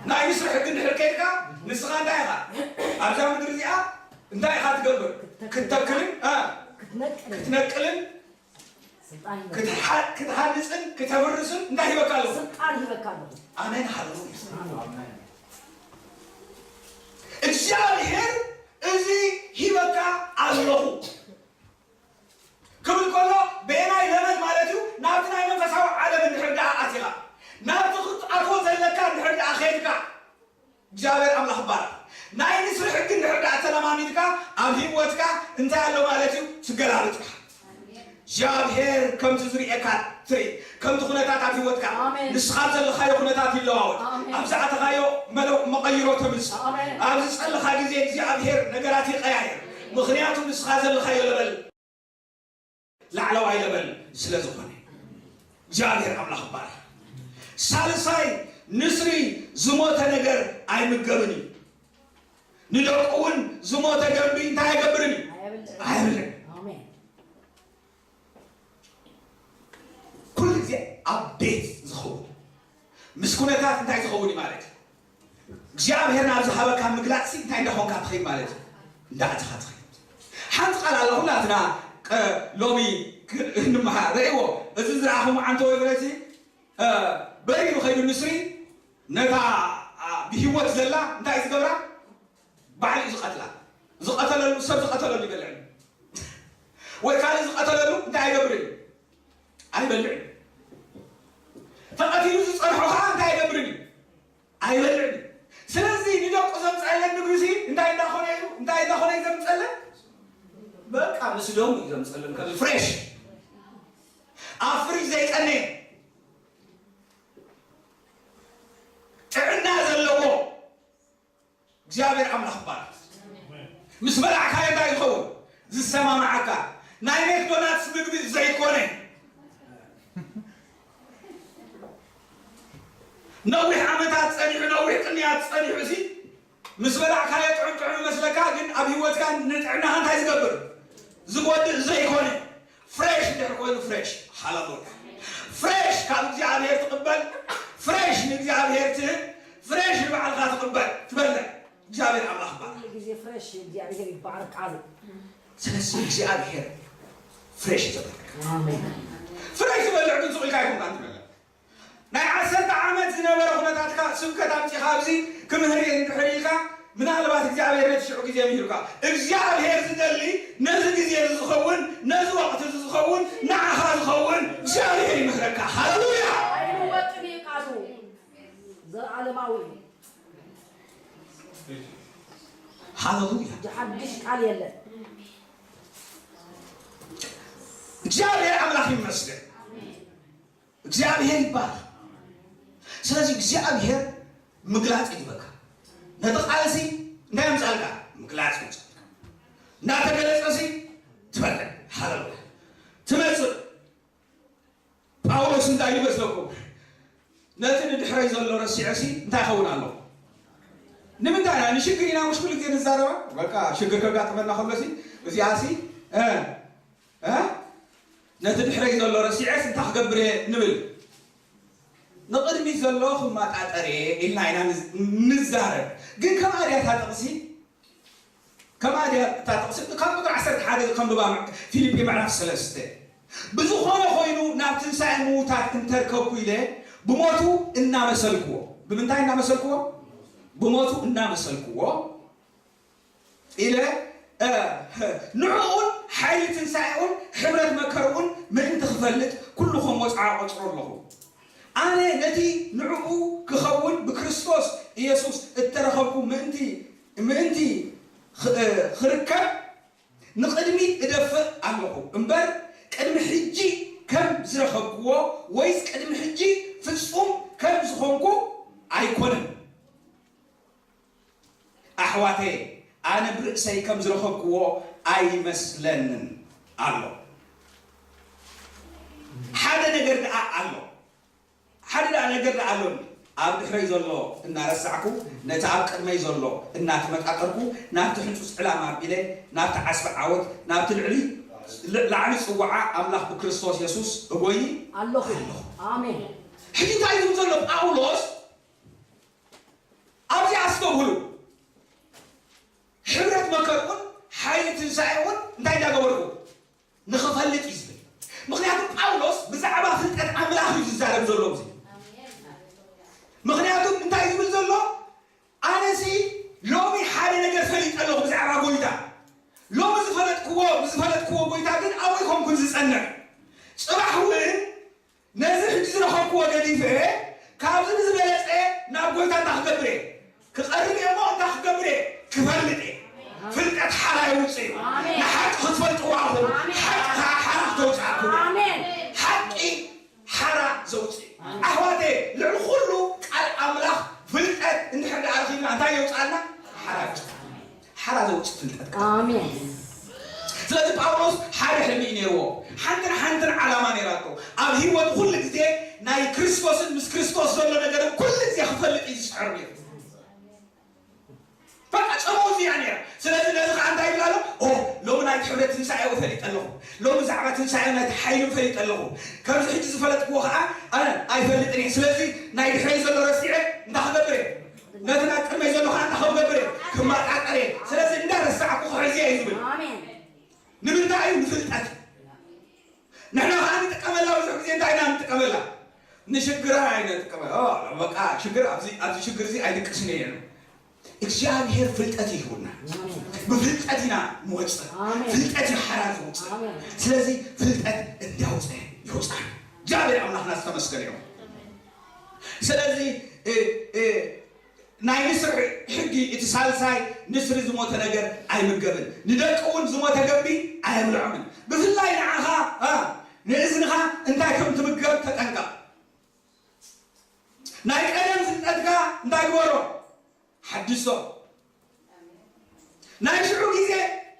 ናይ ንስሪ ሕጊ እንድሕር ከይድካ ንስኻ እንታይ ኢኻ ኣብዛ ምድሪ እዚኣ እንታይ ኢኻ ትገብር? ክትተክልን እ ክትነቅልን ክትነቅልን ስልጣን ይበካ ክትሓ- ክትሃንፅን ክተፍርስን እንታይ ሂበካ ኣለኹ? ስልጣን ይበካ ኣለኹ። ኣሜን ሃለሉያ። እግዚኣብሔር እዚ ኣለኹ ክብል ከሎ በየናይ ለበል ማለት እዩ? ናብቲ ናይ መንፈሳዊ ዓለም እንድሕር ደኣ ኣቲኻ፣ ናብቲ ክትኣትዎ ዘለካ እንድሕር ደኣ ኸይድካ፣ እግዚኣብሔር ኣምላኽ ይባረኽ። ናይ ንስሪ ሕጊ እንድሕር ደኣ ተለማሚድካ ኣብ ህይወትካ እንታይ ኣሎ ማለት እዩ? ትገላብጥ ኢኻ። እግዚኣብሔር ከምቲ ዝርእየካ ትርኢ፣ ከምቲ ኩነታት ኣብ ህይወትካ፣ ኣሜን። ንስኻ ዘለኻዮ ኩነታት ይለዋወጥ። ኣሜን። ኣብ ዝኣተኻዮ መለ-፣ መቐይሮ ተምጽእ። ኣሜን። ኣብ ዝጸለኻ ግዜ እግዚኣብሔር ነገራት ይቀያየር። ምኽንያቱ ንስኻ ዘለኻዮ ለበል ላዕለዋይ ለበል ስለ ዝኾነ። እግዚኣብሔር ኣምላኽ ይባረኽ። ሳልሳይ፣ ንስሪ ዝሞተ ነገር ኣይምገብን እዩ። ንደቁ እውን ዝሞተ ገንቢ እንታይ ኣይገብርን እዩ? ኣየብልዕን። ኣየብልዕን። ኣሜን። ኩሉ ግዜ ኣብ ቤት ዝኸውን ምስ ኩነታት እንታይ ዝኸውን እዩ ማለት እዩ? እግዚኣብሔር ናብ ዝሃበካ ምግላጽ ሲ እንታይ እንዳኾንካ ትኸይድ ማለት እዩ? እንዳእተኻ ትኸይድ። ሓንቲ ቃል ኣላ ኩላትና ቀ-፣ ሎሚ ክ-፣ እንመሃር። ረእይዎ፣ እዚ ዝረኣኹም ዓንተወይ ፍረሲ፣ እ፣ በሪሩ ኸይዱ ንስሪ ነታ፣ ኣ፣ ብህይወት ዘላ እንታይ ዝገብራ? ባዕሉ እዩ ዝቐትላ። ዝቐተለሉ፣ ሰብ ዝቐተለሉ ይበልዕ። ወይ ካልእ ዝቐተለሉ እንታይ ኣይገብርን? ኣይበልዕን። ተቐቲሉ ዝጸንሖ ኸዓ እንታይ ኣይገብርን እዩ? ኣይበልዕን እዩ። ስለዚ ንደቁ ዘምጸለን ምግቢ ሲ እንታይ እንዳኾነ እዩ? እንታይ እንዳኾነ እዩ ዘምጸለን? በቃ ምስ ደሙ እዩ ዘምጸለን። ከም ፍሬሽ፣ ኣብ ፍሪጅ ዘይቀነየ፣ ጥዕና ዘለዎ። እግዚኣብሔር ኣምላኽ ይባረኽ። ምስ በላዕካዮ እንታይ ዝኸውን? ዝሰማምዓካ። ናይ ሜክዶናልድስ ምግቢ ዘይኮነ። ነዊሕ ዓመታት ጸኒሑ፣ ነዊሕ ቅንያት ጸኒሑ ሲ ምስ በላዕካዮ ጥዑም ጥዑም ይመስለካ፣ ግን ኣብ ህይወትካ ንጥዕናኻ እንታይ ዝገብር? ዝጎድእ ዘይኮነ። ፍሬሽ እንድሕር ኮይኑ ፍሬሽ። ሃሌሉያ። ፍሬሽ ካብ እግዚኣብሔር ትቕበል፣ ፍሬሽ ንእግዚኣብሔር ትህብ፣ ፍሬሽ ንባዕልኻ ትቕበል፣ ትበልዕ። እግዚኣብሔር ኣምላኽ ይባረክ። ኩሉ ግዜ ፍሬሽ። እግዚኣብሔር ይባረክ ቃሉ። ስለዚ እግዚኣብሔር ፍሬሽ እዩ ዘበልዕ። ኣሜን። ፍሬሽ ዝበልዕ ግን ሱቕ ኢልካ ኣይኮንካን ትበልዕ። ናይ ዓሰርተ ዓመት ዝነበረ ኩነታትካ ስብከት ኣምጺኻ ኣብዚ ክምህር እየ እንድሕር ኢልካ፣ ምናልባት እግዚኣብሔር ነቲ ሽዑ ግዜ ምሂሩካ። እግዚኣብሔር ዝደሊ ነዚ ግዜ እዚ ዝኸውን፣ ነዚ ወቕቲ እዚ ዝኸውን፣ ንዓኻ ዝኸውን እግዚኣብሔር ይምህረካ። ሃሌሉያ! ኣይልወጥን እዩ ቃሉ። ዘለዓለማዊ እዩ። ሃሌሉያ! ሓድሽ ቃል የለን። እግዚኣብሔር ኣምላኽ ይመስገን። እግዚኣብሔር ይባረክ። ስለዚ እግዚኣብሔር ምግላጽ ይግበካ። ነቲ ቃልሲ እንታይ የምጻልካ? ምግላጽ የምጻልካ። እናተገለጸሲ ትበልዕ። ሃሌሉያ። ትመጽእ። ጳውሎስ እንታይ ይመስለኩም? ነቲ ንድሕረይ ዘሎ ረሲዐሲ እንታይ ይኸውን ኣሎ? ንምንታይ ኢና ንሽግር ኢና ምሽ ኩሉ ግዜ ንዛረባ? በቃ ሽግር ከጋጥመና ከሎሲ እዚኣሲ፣ እ፣ እ፣ ነቲ ድሕረይ ዘሎ ረሲዐስ እንታይ ክገብር እየ ንብል? ንቕድሚት ዘሎ ክመጣጠር እየ ኢልና ኢና ንዝ-፣ ንዛረብ። ግን ከምኣ ድያ እታ ጥቕሲ? ከምኣ ድያ እታ ጥቕሲ? ካብ ቁጥሪ ዓሰርተ ሓደ ከንብባ፣ ፊልጲ ምዕራፍ ሰለስተ። ብዝኾነ ኮይኑ ናብ ትንሳኤ ምዉታት እንተርከብኩ ኢለ ብሞቱ እናመሰልክዎ። ብምንታይ እናመሰልክዎ? ብሞቱ እናመሰልክዎ ኢለ፣ እ፣ ንዕኡን ሓይሊ ትንሳኤኡን ሕብረት መከርኡን ምእንቲ ክፈልጥ ኩሉ ከም ወጽዓ ቆጽሮ ኣለኹ። ኣነ ነቲ ንዕኡ ክኸውን ብክርስቶስ ኢየሱስ እተረኸብኩ ምእንቲ፣ ምእንቲ ኽ-፣ እ፣ ክርከብ ንቕድሚት እደፍእ ኣለኹ እምበር፣ ቅድሚ ሕጂ ከም ዝረኸብክዎ ወይስ ቅድሚ ሕጂ ፍጹም ከም ዝኾንኩ ኣይኮነን። ኣሕዋተየ፣ ኣነ ብርእሰይ ከም ዝረኸብክዎ ኣይመስለንን ኣሎ። ሓደ ነገር ደኣ ኣሎ። ሓደ ደኣ ነገር ደኣ ኣሎኒ። ኣብ ድሕረይ ዘሎ እናረሳዕኩ፣ ነቲ ኣብ ቅድመይ ዘሎ እናተመጣጠርኩ፣ ናብቲ ሕጹጽ ዕላማ ኣቢለ፣ ናብቲ ዓስቢ ዓወት፣ ናብቲ ልዕሊ፣ ል-፣ ላዕሊ ጽውዓ ኣምላኽ ብክርስቶስ የሱስ እጎይ ኣለኹ። ኣለኹ። ኣሜን። ሕጂ እንታይ ዝብል ዘሎ ጳውሎስ? ኣብዚ ኣስተውህሉ። ሕብረት መከርኡን ሓይሊ ትንሳኤኡን እንታይ እንዳገበርኩ? ንኽፈልጥ እዩ ዝብል። ምኽንያቱ ጳውሎስ ብዛዕባ ፍልጠት ኣምላኽ እዩ ዝዛረብ ዘሎ ኣብዚ። ምኽንያቱ እንታይ ዝብል ዘሎ? ኣነሲ ሎሚ ሓደ ነገር ፈሊጠ ኣለኹ ብዛዕባ ጎይታ። ሎሚ ዝፈለጥኩ ህይወት ኩሉ ግዜ ናይ ክርስቶስን ምስ ክርስቶስ ዘሎ ነገርን ኩሉ ግዜ ክፈልጥ እዩ ዝስዕር ነይሩ። በቃ ጸባኡ እዚኣ ነይራ። ስለዚ ነዚ ከዓ እንታይ ይብላ ኣሎ? ኦ፣ ሎሚ ናይቲ ሕብረት ትንሳኤ ፈሊጠ ኣለኹ። ሎሚ ዛዕባ ትንሳኤ ናይቲ ሓይሊ ፈሊጠ ኣለኹ። ከምዚ ሕጂ ዝፈለጥክዎ ከዓ ኣነ ኣይፈልጥን እየ። ስለዚ ናይ ድሕረይ ዘሎ ረሲዐ እንታይ ክገብር እየ? ነቲ ናብ ቅድመይ ዘሎ ከዓ እንታይ ክገብር እየ? ክመጣጠር እየ። ስለዚ እንዳረሳዕኩ ክሕዝያ እዩ ዝብል። ኣሜን። ንምንታይ እዩ? ንፍልጠት። ንሕና ከዓ ንጥቀመላ ብዙሕ ግዜ እንታይ ኢና ንጥቀመላ? ንሽግራ ኣይንጥቀመላ። ኦ፣ በቃ ሽግር ኣብዚ፣ ኣብዚ ሽግር እዚ ኣይድቅስን እየ። እግዚኣብሔር ፍልጠት ይህቡና። ብፍልጠት ኢና ንወፅእ። ኣሜን። ፍልጠት እዩ ሓራ ዝወፅእ። ኣሜን። ስለዚ ፍልጠት እንዲያውፅእ ይወፅኣና። እግዚኣብሔር ኣምላኽና ዝተመስገነ ይኹን። ስለዚ እ፣ እ፣ ናይ ንስሪ ሕጊ እቲ ሳልሳይ ንስሪ ዝሞተ ነገር ኣይምገብን፣ ንደቂ እውን ዝሞተ ገቢ ኣየብልዖምን። ብፍላይ ንዓኻ እ፣ ንእዝንኻ እንታይ ከም ትምገብ ተጠንቀቕ። ናይ ቀደም ፍልጠትካ እንታይ ግበሮ? ሓድሶ። ናይ ሽዑ ግዜ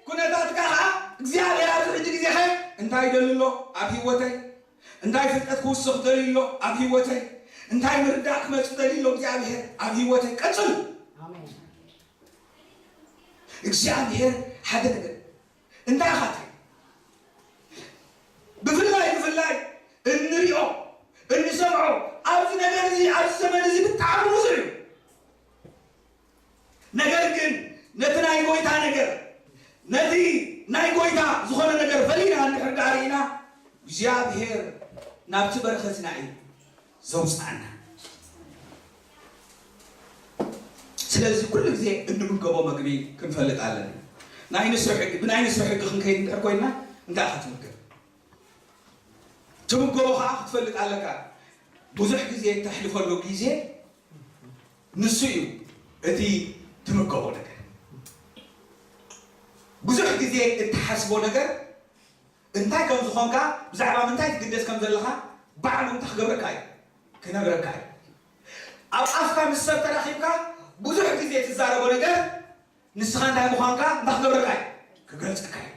ኩነታትካ ኸዓ እግዚኣብሔር ኣብዚ ሕጂ ግዜኸ እንታይ ይደሊ ኣሎ ኣብ ህይወተይ? እንታይ ፍልጠት ክውስኽ ደልዩ ኣሎ ኣብ ህይወተይ? እንታይ ምርዳእ ክመጽእ ደልዩ ኣሎ እግዚኣብሔር ኣብ ህይወተይ? ቀጽል። ኣሜን። እግዚኣብሔር ሓደ ነገር እንታይ ኢኻ ትርኢ? ብፍላይ፣ ብፍላይ እንሪኦ፣ እንሰምዖ ኣብዚ ነገር እዚ፣ ኣብዚ ዘመን እዚ ብጣዕሚ ብዙሕ እዩ። ነገር ግን ነቲ ናይ ጎይታ ነገር፣ ነቲ ናይ ጎይታ ዝኾነ ነገር ፈሊና እንድሕር ደኣ ርኢና፣ እግዚኣብሔር ናብቲ በረኸትና እዩ ዘውፅኣና። ስለዚ ኩሉ ግዜ እንምገቦ መግቢ ክንፈልጥ ኣለና። ናይ ንስሪ ሕጊ፣ ብናይ ንስሪ ሕጊ ክንከይድ እንድሕር ኮይንና እንታይ ኢኻ ትምገብ? ትምገቦ ከዓ ክትፈልጥ ኣለካ። ብዙሕ ግዜ እተሕልፈሉ ግዜ ንሱ እዩ እቲ ትምገቦ ነገር። ብዙሕ ግዜ እትሓስቦ ነገር እንታይ ከም ዝኾንካ፣ ብዛዕባ ምንታይ ትግደስ ከም ዘለኻ ባዕሉ እንታይ ክገብረካ እዩ? ክነግረካ እዩ። ኣብ ኣፍካ ምስ ሰብ ተራኺብካ ብዙሕ ግዜ ትዛረቦ ነገር ንስኻ እንታይ ምዃንካ እንታይ ክገብረካ እዩ? ክገልጸካ እዩ።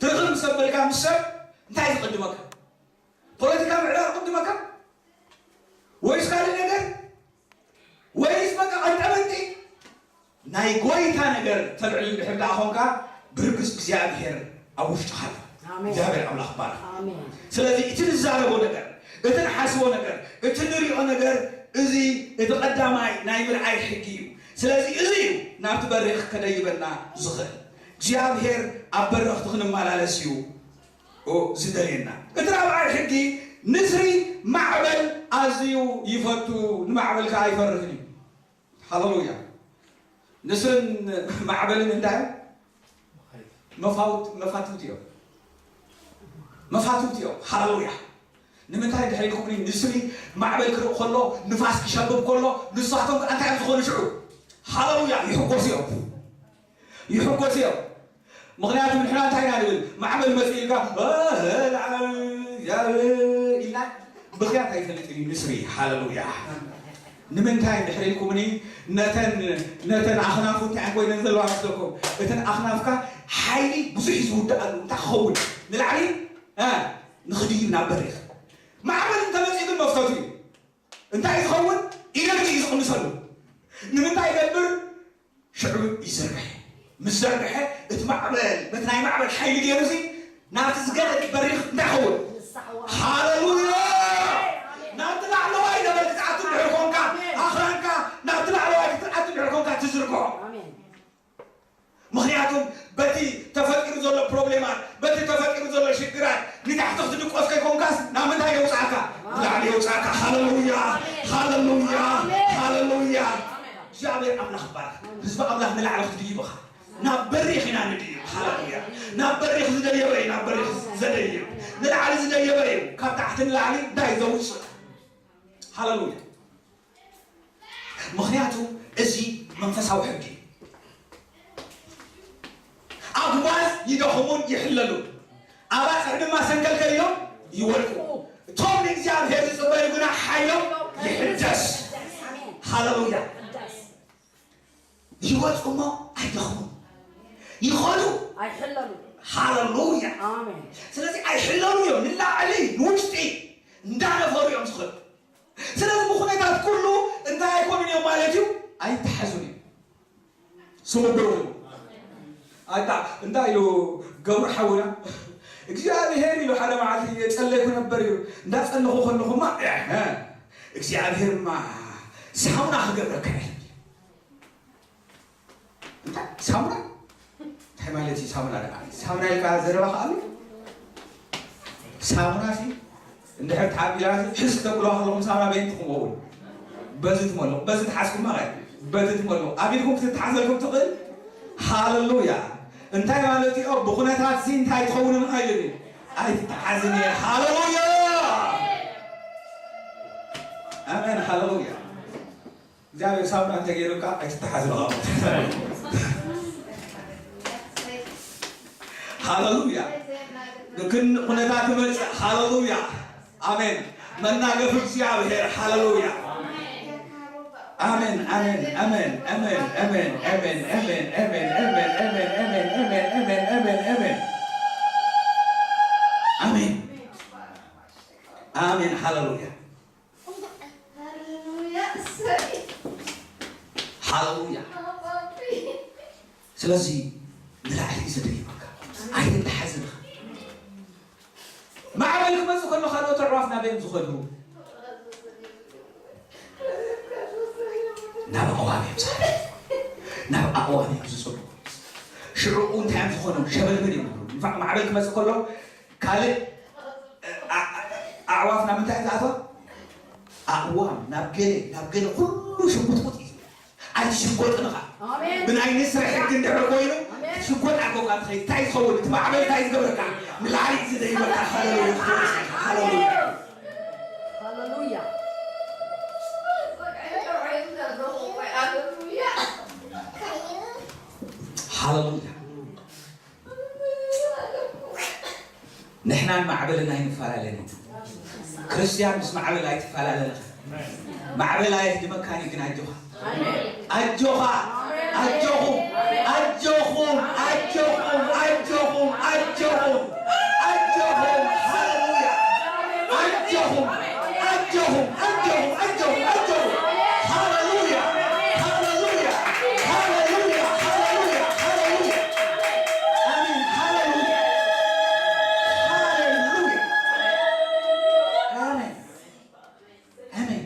ትርኽብ ምስ ኣበልካ ምስ ሰብ እንታይ ዝቕድመካ? ፖለቲካ ምዕራቕ ይቕድመካ? ወይስ ካልእ ነገር? ወይስ በቃ ቀንጠመንጢ? ናይ ጎይታ ነገር ተልዕል እንድሕር ደኣ ኾንካ ብርግጽ እግዚኣብሔር ኣብ ውሽጥኻ ኣሎ። ኣሜን። እግዚኣብሔር ኣምላኽ ባርኽ። ኣሜን። ስለዚ እቲ ንዛረቦ ነገር፣ እቲ ንሓስቦ ነገር፣ እቲ ንሪኦ ነገር እዚ እቲ ቀዳማይ ናይ ምርኣይ ሕጊ እዩ። ስለዚ እዚ እዩ ናብቲ በሪኽ ከደይበና ዝኽእል። እግዚኣብሔር ኣብ በረኽቲ ክንመላለስ እዩ ዝደልየና። እቲ ራብዓይ ሕጊ ንስሪ ማዕበል ኣዝዩ ይፈቱ፣ ንማዕበል ከዓ ኣይፈርህን እዩ። ሃሌሉያ። ንስርን ማዕበልን እንታይ እዮም? መፋውት-፣ መፋትውቲ እዮም። መፋትውቲ እዮም። ሃሌሉያ። ንምንታይ ድሕሪ ኢልኩምኒ ንስሪ ማዕበል ክርኢ ከሎ፣ ንፋስ ክሸብብ ከሎ፣ ንሳቶም ከዓ እንታይ እዮም ዝኾኑ ሽዑ? ሃሌሉያ። ይሕጎሱ እዮም። ይሕጎሱ እዮም። ምኽንያቱ ንሕና እንታይ ኢና ንብል? ማዕበል መፂኡ ኢልካ፣ "እ፣ እ፣ ላዕለ፣ እ" ኢልና ብኽያት ኣይፈልጥን እዩ ንስሪ። ሃሌሉያ። ንምንታይ ድሕሪ ኢልኩምኒ ነተን፣ ነተን ኣኽናፉ እንታይ ኮይነን ዘለዋ መስለኩም? እተን ኣኽናፍካ ሓይሊ ብዙሕ እዩ ዝውድኣሉ። እንታይ ክኸውን? ንላዕሊ፣ እ፣ ንኽድይብ ናብ በሪኽ። ማዕበል እንተመፂኡ ግን መፍተቱ እዩ። እንታይ ዝኸውን? ኢነርጂ እዩ ዝቕንሰሉ። ንምንታይ ይገብር? ሽዑ ይዝርግሐ። ምስ ዘርግሐ እቲ ማዕበል፣ በቲ ናይ ማዕበል ሓይሊ ገይሩ እዚ ናብቲ ዝገደደ በሪኽ እንታይ ይኸውን? ንስሓዋ። ሃሌሉያ! ኣሜን። ናብቲ ላዕለዋይ ነበልቲ ትኣቱ እንድሕር ኮንካ፣ ኣሜን። ኣኽራንካ ናብቲ ላዕለዋይ ክትኣቱ እንድሕር ኮንካ ትዝርግሖ። ኣሜን። ምኽንያቱም በቲ ተፈጢሩ ዘሎ ፕሮብሌማት፣ በቲ ተፈጢሩ ዘሎ ሽግራት ንታሕቲ ክትድቆስ ከይኮንካስ ናብ ምንታይ የውፅኣካ? ንላዕሊ የውፅኣካ። ሃሌሉያ፣ ሃሌሉያ፣ ሃሌሉያ። እግዚኣብሔር ኣምላኽ ይባረኽ። ህዝቢ ኣምላኽ ንላዕሊ ክትድይብ ኢኻ። ናብ በሪኽ ኢና ንድይብ። ሃሌሉያ። ናብ በሪኽ ዝደየበ እዩ ናብ በሪኽ ዘደይብ። ንላዕሊ ዝደየበ እዩ ካብ ታሕቲ ንላዕሊ እንታይ ዘውፅእ። ሃሌሉያ። ምኽንያቱ እዚ መንፈሳዊ ሕጊ እዩ። ኣጉባዝ ይደኽሙን ይሕለሉን፣ ኣባጽሕ ድማ ሰንከልከል ኢሎም ይወድቁ። እቶም ንእግዚኣብሔር ዝጽበዩ ግና ሓይሎም ይሕደስ። ሃሌሉያ። ይወጹ እሞ ኣይደኽሙን፣ ይኸዱ። ኣይሕለሉን። ሃሌሉያ። ኣሜን። ስለዚ ኣይሕለሉን እዮም፣ ንላዕሊ ንውሽጢ ክገብሩ። ኣታ እንታይ ኢሉ ገብሩ ሓውና እግዚኣብሔር ኢሉ ሓደ መዓልቲ የጸለይኩ ነበር እዩ። እንዳጸለኹ ከለኹማ፣ እህ፣ እግዚኣብሔርማ ሳሙና ክገብረካ ኢሉ። እንታይ ሳሙና? እንታይ ማለት እዩ ሳሙና? ደኣ ሳሙና ኢልካ ዘረባ ከኣሉ? ሳሙና ሲ እንድሕር ተሓቢላ ሲ፣ ሕዝ ክተብልዋ ከለኹም ሳሙና በይንትኹም እውን በዚ ትመልኹ፣ በዚ ተሓዝኩማ ኸ፣ በዚ ትመልኹ። ኣብ ኢድኩም ክትተሓዘልኩም ትኽእል። ሃሌሉያ። እንታይ ማለት እዩ? ብኹነታት ሲ እንታይ ትኸውን ኢኻ ኢሉ? ኣይትተሓዝን እየ። ሃሌሉያ። ኣሜን። ሃሌሉያ። እግዚኣብሔር ሳሙና እንተገይሩካ ኣይትተሓዝ ኢኻ። ሃሌሉያ። ግን ኩነታት ይመጽእ። ሃሌሉያ። ኣሜን። መናገፍ እግዚኣብሔር። ሃሌሉያ። ኣሜን፣ ኣሜን፣ ኣሜን፣ ኣሜን፣ ኣሜን፣ ኣሜን፣ ኣሜን፣ ኣሜን፣ ኣሜን፣ ኣሜን፣ ኣሜን፣ ኣሜን፣ ኣሜን፣ ኣሜን፣ ኣሜን፣ ኣሜን፣ ኣሜን። ኣሜን። ሃሌሉያ። ሃሌሉያ። እሰይ። ሃሌሉያ። ኣባቢ። ስለዚ ንላዕሊ እዩ ዘደይበካ። ኣይትተሓዝን ኢኻ። ማዕበል ክመጽእ ከሎ ካልኦት ኣዕዋፍ ናበይ እዮም ዝኸዱ? ናብ ኣእዋም እዮም ዝኸዱ። ናብ ኣእዋም እዮም ዝጽሉ። ሽዑ እንታይ እዮም ዝኾኑ? ሸበልበል እዮም ዝብሉ። ንፋዕ ማዕበል ክመጽእ ከሎ ካልእ ኣ-፣ ኣ-፣ ኣዕዋፍ ናብ ምንታይ ዝኣትዋ? ኣእዋም ናብ ገለ፣ ናብ ገለ ኩሉ ሽጉጥጉጥ እዩ። ኣይትሽጎጥን ኢኻ። ኣሜን። ብናይ ንስሪ ሕጊ እንድሕር ኮይኑ ኣሜን። ትሽጎጥ ኣልኮካ ትኸይድ። እንታይ ዝኸውን? እቲ ማዕበል እንታይ ዝገብረካ? ንላዕሊ እዩ ዝደይበካ። ሃሌሉያ። ሃሌሉያ። ሃሌሉያ። ሃሌሉያ። ንሕናን ማዕበልን ኣይንፈላለን። ክርስትያን ምስ ማዕበል ኣይትፈላለን። ማዕበል ኣየህድመካን እዩ ግን ኣጆኻ። ኣጆኻ። ኣጆኹም። ኣጆኹም። ኣጆኹም። ኣጆኹም። ኣጆኹም። ኣጆኹም። ሃሌሉያ። ኣጆኹም። ኣጆኹም። ኣጆኹም። ኣጆኹም። ኣጆኹም። ሃሌሉያ። ሃሌሉያ። ሃሌሉያ። ሃሌሉያ። ሃሌሉያ። ኣሜን። ሃሌሉያ። ሃሌሉያ። ኣሜን። ኣሜን።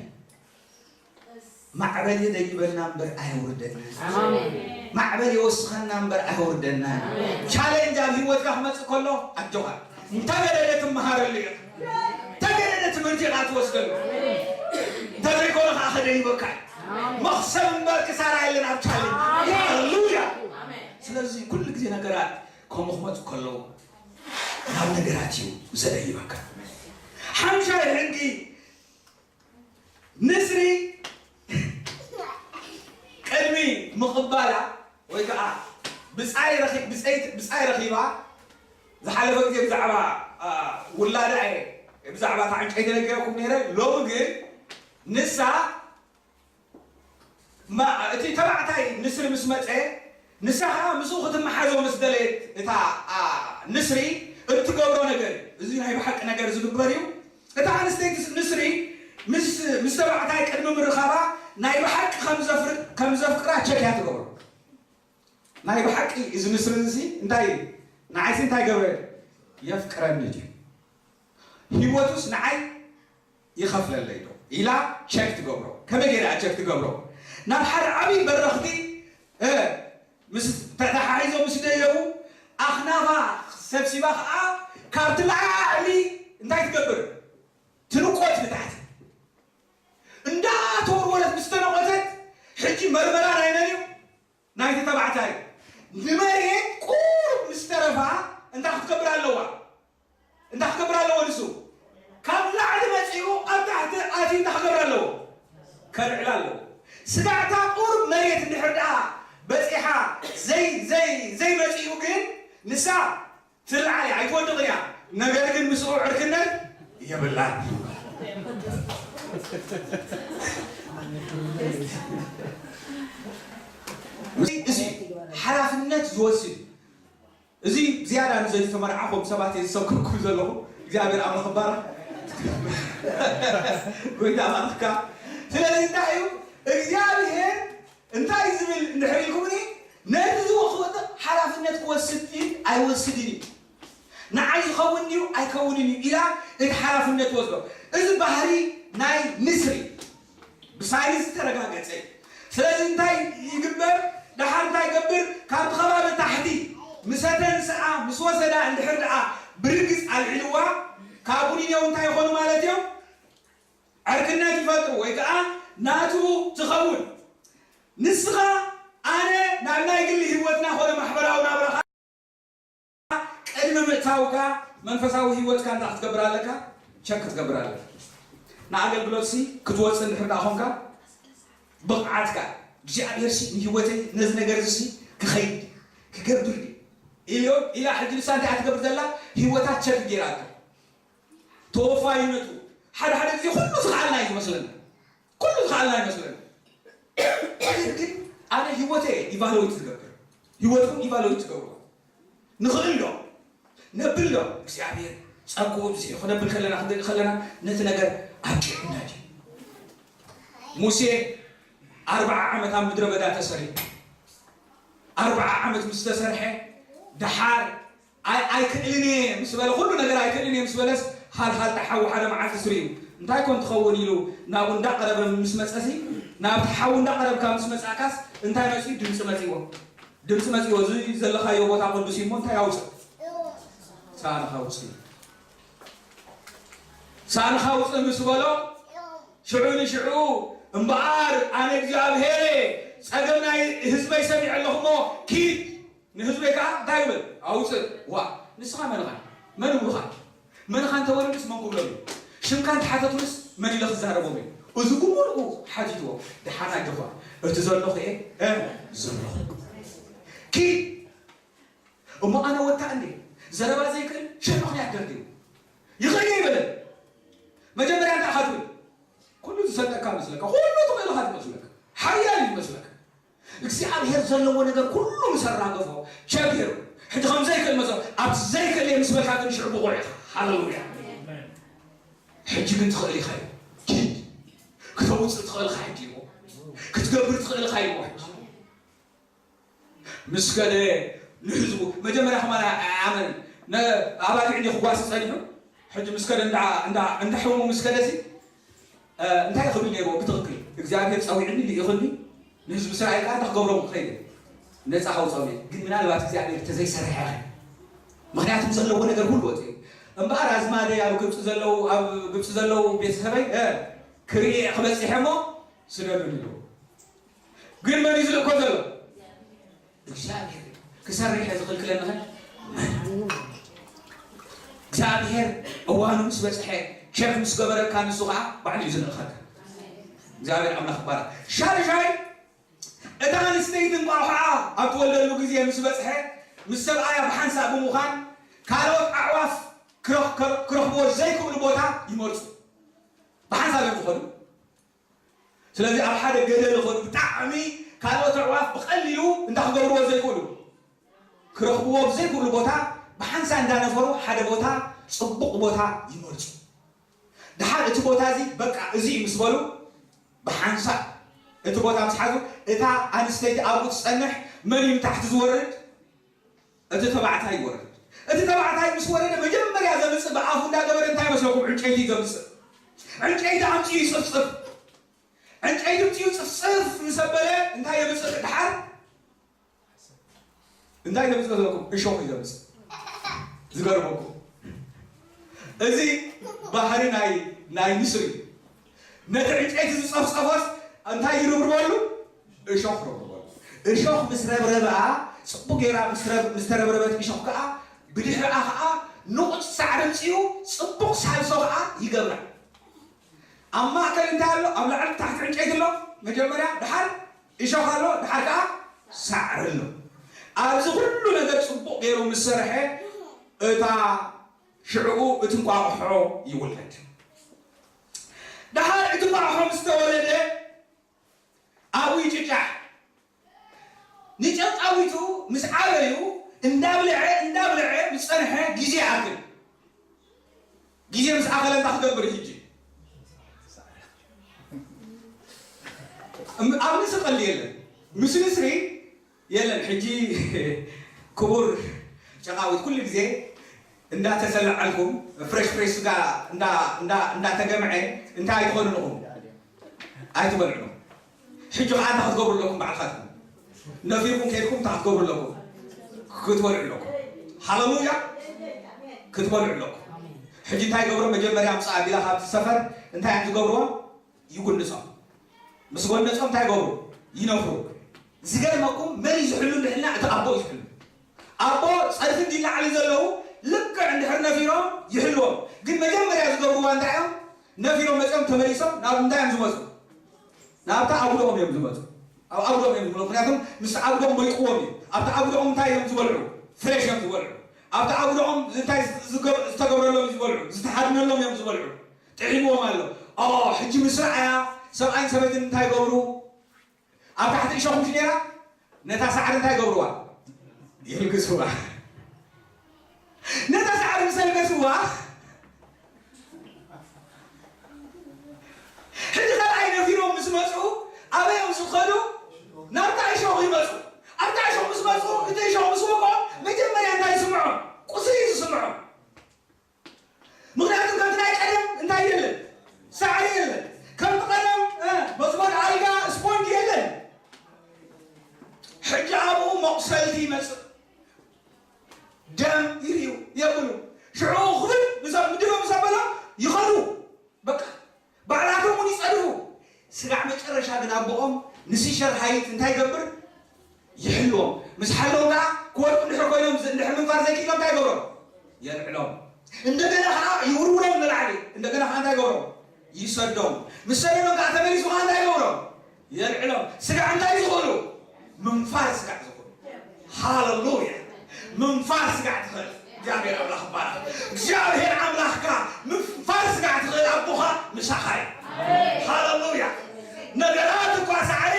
ማዕበል የደይበና እምበር ኣየውርደና። ኣሜን። ማዕበል የወስኸና እምበር ኣየውርደና። ኣሜን። ቻሌንጅ ኣብ ህይወትካ ክመጽእ ከሎ ኣጆኻ። እንተገደደ ትመሃረሉ ኢኻ። እንተገደደ ትምህርቲ ኢኻ ትወስደሉ። እንተዘይኮነ ከዓ ከደይበካ እዩ። ኣሜን። መኽሰብ እምበር ክሳራ የለን ኣብ ቻሌንጅ። ኣሜን። ሃሌሉያ። ኣሜን። ስለዚ ኩሉ ግዜ ነገራት ከምኡ ክመጹ ከለዉ ናብ ነገራት እዩ ዘደይበካ። ሓምሻይ ሕጊ ንስሪ ቅድሚ ምቕባላ ወይ ከዓ ብጻይ ረኺ-፣ ብጸይቲ-፣ ብጻይ ረኺባ ዝሓለፈ ግዜ ብዛዕባ፣ ኣ፣ ውላዳ እየ ብዛዕባ እታ ዕንጨይቲ ነጊረኩም ነይረ። ሎሚ ግን ንሳ ማ-፣ እቲ ተባዕታይ ንስሪ ምስ መጸ፣ ንሳ ኸኣ ምስኡ ክትመሓዞ ምስ ደለየት፣ እታ፣ ኣ፣ ንስሪ እትገብሮ ነገር፣ እዚ ናይ ብሓቂ ነገር ዝግበር እዩ። እታ ኣንስተይቲ ንስሪ ምስ፣ ምስ ተባዕታይ ቅድሚ ምርኻባ ናይ ብሓቂ ከም ዘፍር-፣ ከም ዘፍቅራ ቸክ እያ ትገብሮ። ናይ ብሓቂ እዚ ንስሪ እዚ እንታይ እዩ? ንዓይሲ እንታይ ገብረ? የፍቅረኒ ድዩ? ህይወቱስ ንዓይ ይኸፍለለይ ዶ ኢላ ቸክ ትገብሮ። ከመይ ገይራ እያ ቸክ ትገብሮ? ናብ ሓደ ዓብዪ በረኽቲ፣ እ፣ ምስ ተተሓሒዞም ምስ ደየቡ ኣኽናፋ ሰብሲባ ኸዓ ካብቲ ላዕሊ እንታይ ትገብር? ትንቆት ንታሕቲ። እንዳተወርወረት ምስ ተነቆተት ሕጂ መርመራ ናይ መን እዩ? ናይቲ ተባዕታይ። ንመሬት ቁሩብ ምስ ተረፋ እንታይ ክትገብር ኣለዋ? እንታይ ክገብር ኣለዎ ንሱ? ካብ ላዕሊ መጺኡ ኣብ ታሕቲ ኣትዩ እንታይ ክገብር ኣለዎ? ከልዕል ኣለዎ። ስጋዕታ ቁሩብ መሬት እንድሕር ደኣ በጺሓ ዘይ-፣ ዘይ-፣ ዘይመጺኡ ግን ንሳ ትልዓል እያ፣ ኣይትወድቕን እያ። ነገር ግን ምስኡ ዕርክነት የብላን። እዚ፣ እዚ ሓላፍነት ዝወስድ እዚ ዝያዳ ንዘይተመርዓኹም ሰባት እየ ዝሰብከኩም ዘለኹ። እግዚኣብሔር ኣምላኽ ይባረኽ። ጎይታ ባርኽካ። ስለዚ እንታይ እዩ እግዚኣብሔር እንታይ ዝብል እንድሕር ኢልኩምኒ፣ ነቲ ዝወኸወ ሓላፍነት ክወስድ ድዩ ኣይወስድን እዩ፣ ንዓይ ዝኸውን ድዩ ኣይከውንን እዩ ኢላ እቲ ሓላፍነት ትወስዶ። እዚ ባህሪ ናይ ንስሪ ብሳይንስ ዝተረጋገጸ እዩ። ስለዚ እንታይ ይግበር? ደሓር እንታይ ይገብር? ካብቲ ከባቢ ታሕቲ ምሰተን ሰኣ ምስ ወሰዳ እንድሕር ደኣ ብርግጽ ኣልዒልዋ፣ ካብኡ ንኔው እንታይ ይኾኑ ማለት እዮም? ዕርክነት ይፈጥሩ ወይ ከዓ ናቱ ትኸውን። ንስኻ ኣነ ናብ ናይ ግሊ ህይወትና ኮነ ማሕበራዊ ናብራኻ ቅድሚ ምእታውካ መንፈሳዊ ህይወትካ እንታይ ክትገብር ኣለካ? ቸክ ክትገብር ኣለካ። ንኣገልግሎትሲ ክትወፅእ እንድሕር ደኣ ኾንካ ብቕዓትካ እግዚኣብሔር ሲ ንህይወተይ ነዚ ነገር እዚ ክኸይድ ክገብር ድዩ ኢልዮ ኢላ ሕጂ ንሳ እንታይ እያ ትገብር ዘላ? ህይወታት ቸክ ገይራቶ ተወፋይነቱ ሓደ ሓደ ግዜ ኩሉ ዝኸኣልና እዩ ዝመስለና። ኩሉ ዝኸኣልና ይመስለና። ግን ኣነ ህይወተይ ኢቫሉዌት ዝገብር፣ ህይወትኩም ኢቫሉዌት ትገብሩ። ንኽእል ዶ? ነብል ዶ? እግዚኣብሔር ጸግኡ ብዝሒ ክነብል ከለና ክንደሊ ከለና ነቲ ነገር ኣብቂዕና እዩ። ሙሴ ኣርብዓ ዓመት ኣብ ምድረ በዳ ተሰሪሑ ኣርብዓ ዓመት ምስ ተሰርሐ ደሓር ኣይ ኣይክእልን እየ ምስ በለ ኩሉ ነገር ኣይክእልን እየ ምስ በለስ ሃልሃል ተሓዊ ሓደ መዓልቲ ስሪኡ እንታይ ኮን ትኸውን ኢሉ ናብኡ እንዳቀረበ ምስ መጸሲ ናብቲ ሓዊ እንዳቀረብካ ምስ መጻእካስ እንታይ መጺኡ ድምፂ መጺዎ ድምፂ መጺዎ እዚ ዘለኻዮ ቦታ ቅዱስ እዩ እሞ እንታይ ኣውፅእ ሳንኻ ውፅእ ሳንኻ ውፅእ ምስ በሎ ሽዑ ንሽዑ እምበኣር ኣነ እግዚኣብሔር ጸገም ናይ ህዝበይ ሰሚዐ ኣለኹ እሞ ኪድ ንህዝበይ ከዓ እንታይ ይብል ኣውፅእ ዋ ንስኻ መን ኢኻ መን ይብሉኻ መን ኢኻ እንተበሉንስ መን ክብሎም እዩ ሽምካ እንተሓተቱንስ መን ኢለ ክዛረቦም እዩ እዚ ብምልኡ ሓቲትዎ ደሓን ኣጆኻ እቲ ዘለኹ እየ ዘለኹ ኪድ እሞ ኣነ ወታ እንዴ ዘረባ ዘይክእል ሽዑ ምክንያት ደርድዩ ይኽእል እየ ይበለ መጀመርያ እንታይ ኢኻ ትብል ኩሉ ዝሰጠካ መስለካ ኩሉ ትኽእል ኢኻ ትመስለካ ሓያል እዩ መስለካ እግዚኣብሔር ዘለዎ ነገር ኩሉ ምስ ኣራገፎ ቸግር ሕጂ ከም ዘይክእል መሰ ኣብ ዘይክእል እየ ምስ በልካ ግን ሽዑ ብቑዕ ኢኻ ሃሌሉያ ሕጂ ግን ትኽእል ኢኻ እዩ ኪድ ክተውፅእ ትኽእል ኢኻ ሕጂ ይሞ ክትገብር ትኽእል ኢኻ ይሞ ሕጂ ምስ ከደ ንህዝቡ መጀመርያ ከማን ኣያኣመንን ኣባጊዕ እንዲ ክጓሲ ጸኒሑ ሕጂ ምስ ከደ እንዳ ሕሙሙ ምስ ከደ ሲ እንታይ ክብል ነይርዎ ብትኽክል እግዚኣብሔር ጸዊዕኒ ልኢኽኒ ንህዝቢ እስራኤል ከዓ እንታይ ክገብሮም ክኸይድ ነፃ ከውፅኦም እየ ግን ምናልባት እግዚኣብሔር ተዘይሰርሐ ምክንያቱም ዘለዎ ነገር ሁሉ ወፂ እምበኣር ኣዝማደይ ኣብ ግብፂ ዘለዉ ኣብ ግብፂ ዘለዉ ቤተሰበይ ክርኢ ክበፂሐ እሞ ስደዱን ኢሉ ግን መን እዩ ዝልእኮ ዘሎ እግዚኣብሔር ክሰርሕ ዝኽልክለኒ ኸ እግዚኣብሔር እዋኑ ምስ በፅሐ ቸክ ምስ ገበረካ ንሱ ከዓ ባዕሉ እዩ ዝልእኸካ እግዚኣብሔር ኣምላኽ ይባረክ ሻልሻይ እታ ኣንስተይቲ እንቋቑሖኣ ኣብ ትወልደሉ ግዜ ምስ በፅሐ ምስ ሰብኣያ ብሓንሳእ ብምዃን ካልኦት ኣዕዋፍ ክረኽብዎ ዘይክእሉ ቦታ ይመርፁ ብሓንሳብ እዮም ዝኾኑ ስለዚ ኣብ ሓደ ገደል ኾኑ ብጣዕሚ ካልኦት ኣዕዋፍ ብቐሊሉ እንታይ ክገብርዎ ዘይክእሉ ክረኽብዎ ብዘይክእሉ ቦታ ብሓንሳ እንዳነፈሩ ሓደ ቦታ ፅቡቕ ቦታ ይመርፁ። ድሓር እቲ ቦታ እዚ በቃ እዚ እዩ ምስ በሉ ብሓንሳ እቲ ቦታ ምስ ሓዙ እታ ኣንስተይቲ ኣብኡ ትፀንሕ መን እዩ ንታሕቲ ዝወርድ እቲ ተባዕታይ ይወርድ። እቲ ተባዕታይ ምስ ወረደ መጀመርያ ዘምፅእ ብኣፉ እንዳገበረ እንታይ መስለኩም ዕንጨይቲ ዘምፅእ። ዕንጨይቲ ኣምፅኡ ይፅፍፅፍ። ዕንጨይቲ ኣምፅኡ ፅፍፅፍ ምስ ኣበለ እንታይ የምፅእ ድሓር? እንታይ ዘምፅእ ዘለኩም እሾኽ እዩ ዘምፅእ። ዝገርመኩም እዚ ባህሪ ናይ ናይ ንስሪ ነቲ ዕንጨይቲ ዝፀፍፀፎስ እንታይ ይርብርበሉ? እሾኽ ረብርበሉ። እሾኽ ምስ ረብረብኣ፣ ፅቡቅ ገይራ ምስ ተረብረበት እሾኽ ከዓ ብድሕርኣ ከዓ ንቑፅ ሳዕሪ ኣምፅኡ ፅቡቅ ሳልሶ ከዓ ይገብራ። ኣብ ማእከል እንታይ ኣሎ? ኣብ ላዕሊ ታሕቲ ዕንጨይቲ ኣሎ። መጀመርያ ድሓር እሾኽ ኣሎ፣ ድሓር ከዓ ሳዕሪ ኣሎ። ኣብዚ ኩሉ ነገር ፅቡቅ ገይሩ ምስ ሰርሐ እታ ሽዕኡ እቲ እንቋቑሖ ይውለድ። ድሓር እቲ እንቋቑሖ ምስ ተወለደ ኣብኡ ይጭጫሕ። ንጨንቃዊቱ ምስ ዓበዩ እንዳብልዐ እንዳብልዐ ምስ ጸንሐ ግዜ ይኣክል። ግዜ ምስ ኣኸለ እንታይ ክገብር ሕጂ? ኣብ ንስሪ ቀልዲ የለን። ምስ ንስሪ የለን። ሕጂ ክቡር ጨቓዊት ኩሉ ግዜ እንዳተሰለዓልኩም ፍሬሽ ፍሬሽ ስጋ እንዳ እንዳ እንዳተገምዐ እንታይ ትኾኑ ኣለኹም? ኣይትበልዑ። ሕጂ ከዓ እንታይ ክትገብሩ ኣለኩም? ባዕልኻትኩም ነፊርኩም ከይድኩም እንታይ ክትገብሩ ኣለኩም? ክትበልዑ ኣለኩም። ሃሌሉያ፣ ክትበልዑ ኣለኩም። ሕጂ እንታይ ገብሩ? መጀመርያ ኣምፅኣ ቢላ ካብቲ ሰፈር እንታይ እዮም ዝገብርዎ? ይጉንጾም። ምስ ጎነጾም እንታይ ይገብሩ? ይነፍሩ። ዝገርመኩም መን እዩ ዝሕሉ እንድሕልና? እቲ ኣቦ እዩ ዝሕሉ። ኣቦ ጸድፊ እንዲ ላዕሊ ዘለዉ ልክዕ እንድሕር ነፊሮም ይሕልዎም። ግን መጀመርያ ዝገብርዋ እንታይ እዮም? ነፊሮም መጺኦም ተመሊሶም ናብ እንታይ እዮም ዝመጹ? ናብታ ኣጉዶኦም እዮም ዝመጹ። ኣብ ኣጉዶኦም እዮም ዝመጹ። ምክንያቱም ምስ ኣጉዶኦም መይቅዎም እዩ። ኣብቲ ኣጉዶኦም እንታይ እዮም ዝበልዑ? ፍሬሽ እዮም ዝበልዑ። ኣብቲ ኣጉዶኦም እንታይ ዝገ- ዝተገብረሎም እዩ ዝበልዑ? ዝተሓድነሎም እዮም ዝበልዑ። ጥዒምዎም ኣሎ። ኦ ሕጂ ምስ ረኣያ ሰብኣይን ሰበይትን እንታይ ይገብሩ? ኣብ ታሕቲ እሾኹ ምሽ ነይራ? ነታ ሳዕሪ እንታይ ይገብርዋ? ይልግስዋ። ነታ ሳዕሪ ምስ ኣልገስዋ፣ ሕጂ ካልኣይ ነፊሮም ምስ መፁ ኣበይ እዮም ዝኸዱ? ናብታ እሾኹ ይመፁ። ኣብታ እሾኹ ምስ መፁ እቲ እሾኹ ምስ ወቅዖም መጀመርያ እንታይ ይስምዖም? ቁስሊ እዩ ዝስምዖም። ምክንያቱ ከምቲ ናይ ቀደም እንታይ የለን? ሳዕሪ የለን። ከምቲ ቀደም መስኮት ኣልጋ ስፖንጅ የለን። ሕጂ ኣብኡ መቁሰልቲ ይመፅእ። ደም ይርእዩ የብሉ። ሽዑ ክብል ምድሮ ምስ ኣበሎም ይኸዱ። በቃ ባዕላቶም እውን ይፀድፉ። ስጋዕ መጨረሻ ግን ኣቦኦም ንሲሸር ሃይት እንታይ ይገብር? ይሕልዎም። ምስ ሓለዎም ከዓ ክወድቁ እንድሕር ኮይኖም እንድሕር ምንፋር ዘይክኢሎም እንታይ ይገብሮም? የልዕሎም። እንደገና ከዓ ይውርውሮም ንላዕሊ። እንደገና ከዓ እንታይ ይገብሮም? ይሰዶም። ምስ ሰደዶም ከዓ ተመሊሱ ከዓ እንታይ ይገብሮም? የልዕሎም። ስጋዕ እንታይ ዝኽእሉ? ምንፋር ስጋዕ ዝኽእሉ። ሃሌሉያ። ምንፋር ስጋዕ ትኽእል እግዚኣብሔር ኣምላኽ ይባረኽ። እግዚኣብሔር ኣምላኽካ ምንፋር ስጋዕ ትኽእል ኣቦኻ ምሳኻ እዩ። ሃሌሉያ። ነገራት እኳ ሳዕሪ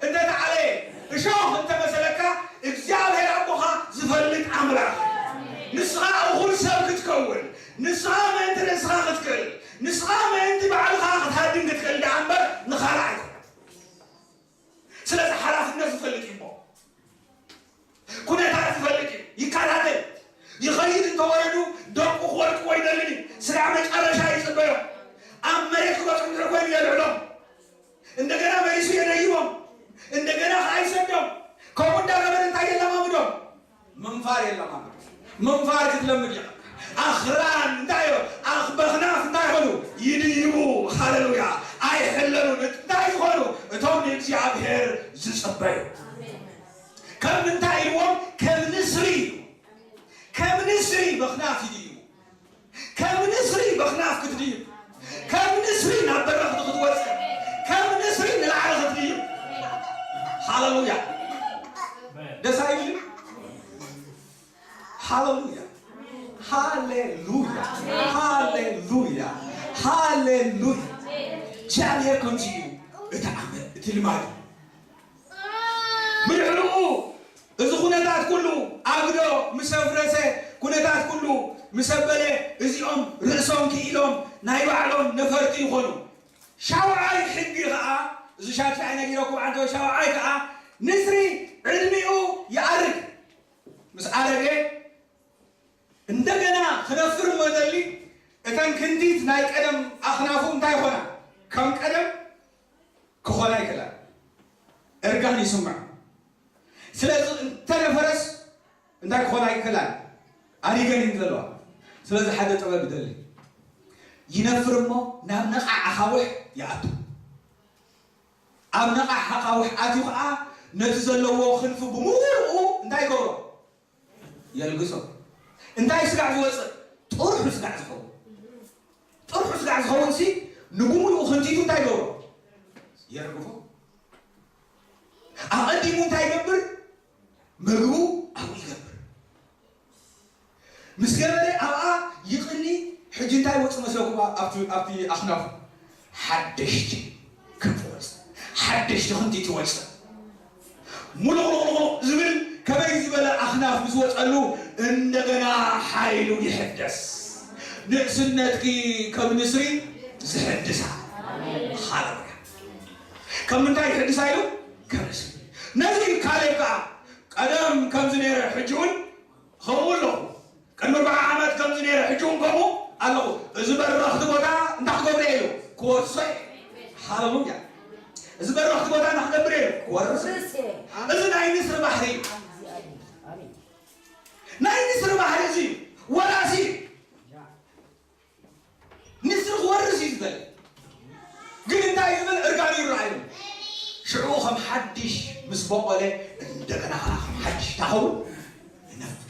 እንተተዓለየ እሾኽ እንተመሰለካ እግዚኣብሔር ኣቦኻ ዝፈልጥ ኣምላኽ ንስኻ እኹል ሰብ ክትከውን ንስኻ ምእንቲ ርእስኻ ክትክእል ንስኻ ምእንቲ ባዕልኻ ክትሃድን ክትክእል ደኣ እምበር ንኻልእ ኣይኮነን። ስለዚ ሓላፍነት ዝፈልጥ እዩ እሞ ኩነታት ይፈልጥ እዩ። ይከታተል። ይኸይድ እንተወረዱ ደቁ ክወድቅዎ ይደልን እዩ። ስጋዕ መጨረሻ ይፅበዮም። ኣብ መሬት ክበፅሑ እንድሕር ኮይኑ የልዕሎም። እንደገና መሊሱ የደይቦም። እንደገና ከዓ ይሰዶም። ከምኡ እንዳገበረ እንታይ የለማምዶም? ምንፋር የለማምዶም። ምንፋር ክትለምድ እያ። ኣኽራን እንታይ እዮም? ኣኽ በኽናፍ እንታይ ይኾኑ? ይድይቡ። ሃሌሉያ። ኣይሕለሉን። እንታይ ዝኾኑ? እቶም ንእግዚኣብሔር ዝፅበዩ። ከም ምንታይ ኢልዎም? ከም ንስሪ ኢሉ። ከም ንስሪ በኽናፍ ይድይቡ። ከም ንስሪ በኽናፍ ክትድይብ። ከም ንስሪ ናብ በረኽቲ ክትወፅእ። ከም ንስሪ ንላዕሊ ክትድይብ። ሃሌሉያ። ደስ ኣይብልን? ሃሌሉያ። ሃሌሉያ። ሃሌሉያ። ሃሌሉያ። እግዚኣብሔር ከምዚ እዩ። እቲ ዓመል፣ እቲ ልማድ። ብድሕሪኡ እዚ ኩነታት ኩሉ ኣግዶ ምስ ኣፍረሰ፣ ኩነታት ኩሉ ምስ ኣበለ፣ እዚኦም ርእሶም ክኢሎም ናይ ባዕሎም ነፈርቲ ይኾኑ። ሻውዓይ ሕጊ ኸዓ፣ እዚ ሻድሻይ ነጊረኩም ዓንተወ፣ ሻውዓይ ኸዓ ንስሪ ዕድሚኡ ይኣርግ። ምስ ኣረገ እንደገና ክነፍር መደሊ እተን ክንዲት ናይ ቀደም ኣኽናፉ እንታይ ይኾና? ከም ቀደም ክኾና ይክእላ። እርጋን ይስምዖ። ስለዚ እንተነፈረስ እንታይ ክኾና ይክእላ? ኣሪገን እየን ዘለዋ። ስለዚ ሓደ ጥበብ ይደሊ። ይነፍር እሞ ናብ ነቓዕ ኣኻውሕ ይኣቱ። ኣብ ነቓሕ ኣኻውሕ ኣትዩ ኸዓ ነቲ ዘለዎ ክንፊ ብምሉኡ እንታይ ይገብሮ? የልግሶ። እንታይ ስጋዕ ዝወፅእ? ጥርሑ ስጋዕ ዝኸውን። ጥርሑ ስጋዕ ዝኸውን ሲ ንብምሉኡ ክንቲቱ እንታይ ይገብሮ? የርግፎ። ኣቐዲሙ እንታይ ይገብር? ምግቡ ኣብኡ ይገብር። ምስ ገበረ ኣብኣ ይቕኒ። ሕጂ እንታይ ይወፅእ መስለኩም? ኣብቲ ኣብቲ ኣኽናፉ ሓደሽቲ ክንፊ ወፅእ፣ ሓደሽቲ ክንቲት ይወፅእ። ሙሉቕሉቕሉቕ ዝብል ከመይ ዝበለ ኣኽናፍ ምስ ወፀሉ እንደገና ሓይሉ ይሕደስ። ንእስነትኪ ከም ንስሪ ዝሕድሳ። ሃሌሉያ። ከም ምንታይ ይሕድሳ ኢሉ? ከም ንስሪ። ነዚ እዩ ካሌብ ከዓ ቀደም ከምዚ ነይረ፣ ሕጂ እውን ከምኡ ኣለኹ። ቅድሚ ኣርብዓ ዓመት ከምዚ ነይረ፣ ሕጂ እውን ከምኡ ኣለኹ። እዚ በረኽቲ ቦታ እንታይ ክገብር እየ ኢሉ ክወርሶ እየ። ሃሌሉያ። እዚ በረኽቲ ቦታ እንታይ ክገብር እየ ኢሉ ክወርሶ። እዚ ናይ ንስሪ ባህሪ እዩ። ናይ ንስሪ ባህሪ እዚ እዩ። ወራሲ እዩ። ንስሪ ክወርስ እዩ ዝደሊ። ግን እንታይ ዝብል እርጋኑ ይረኣዩ። ሽዑ ከም ሓድሽ ምስ በቆለ እንደገና ከዓ ከም ሓድሽ ታኸውን ይነፍር።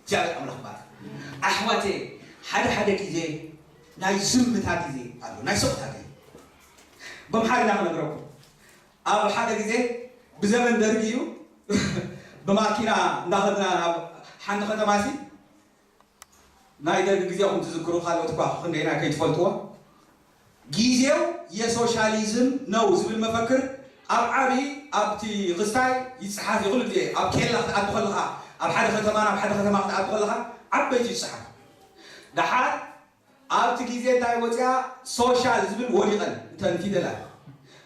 እግዚኣብሔር ኣምላኽ ባርክ። ኣሕዋቴ፣ ሓደ ሓደ ግዜ ናይ ዝምታ ግዜ ኣሎ፣ ናይ ስቕታ ግዜ። በምሓርና ክነግረኩም፣ ኣብ ሓደ ግዜ ብዘመን ደርጊ እዩ፣ ብማኪና እንዳኸድና ናብ ሓንቲ ከተማ ሲ ናይ ደርግ ግዜ ኹም ትዝክሩ፣ ካልኦት እኳ ክንደይና ከይትፈልጥዎ። ጊዜው የሶሻሊዝም ነው ዝብል መፈክር ኣብ ዓቢ ኣብቲ ክስታይ ይጽሓፍ እዩ። ኩሉ ግዜ ኣብ ኬላ ክትኣቱ ከለኻ፣ ኣብ ሓደ ከተማ ናብ ሓደ ከተማ ክትኣቱ ከለኻ ዓበይቲ ይጽሓፍ። ደሓር ኣብቲ ግዜ እንታይ ወፅያ? ሶሻል ዝብል ወዲቐን እተን ፊደላት።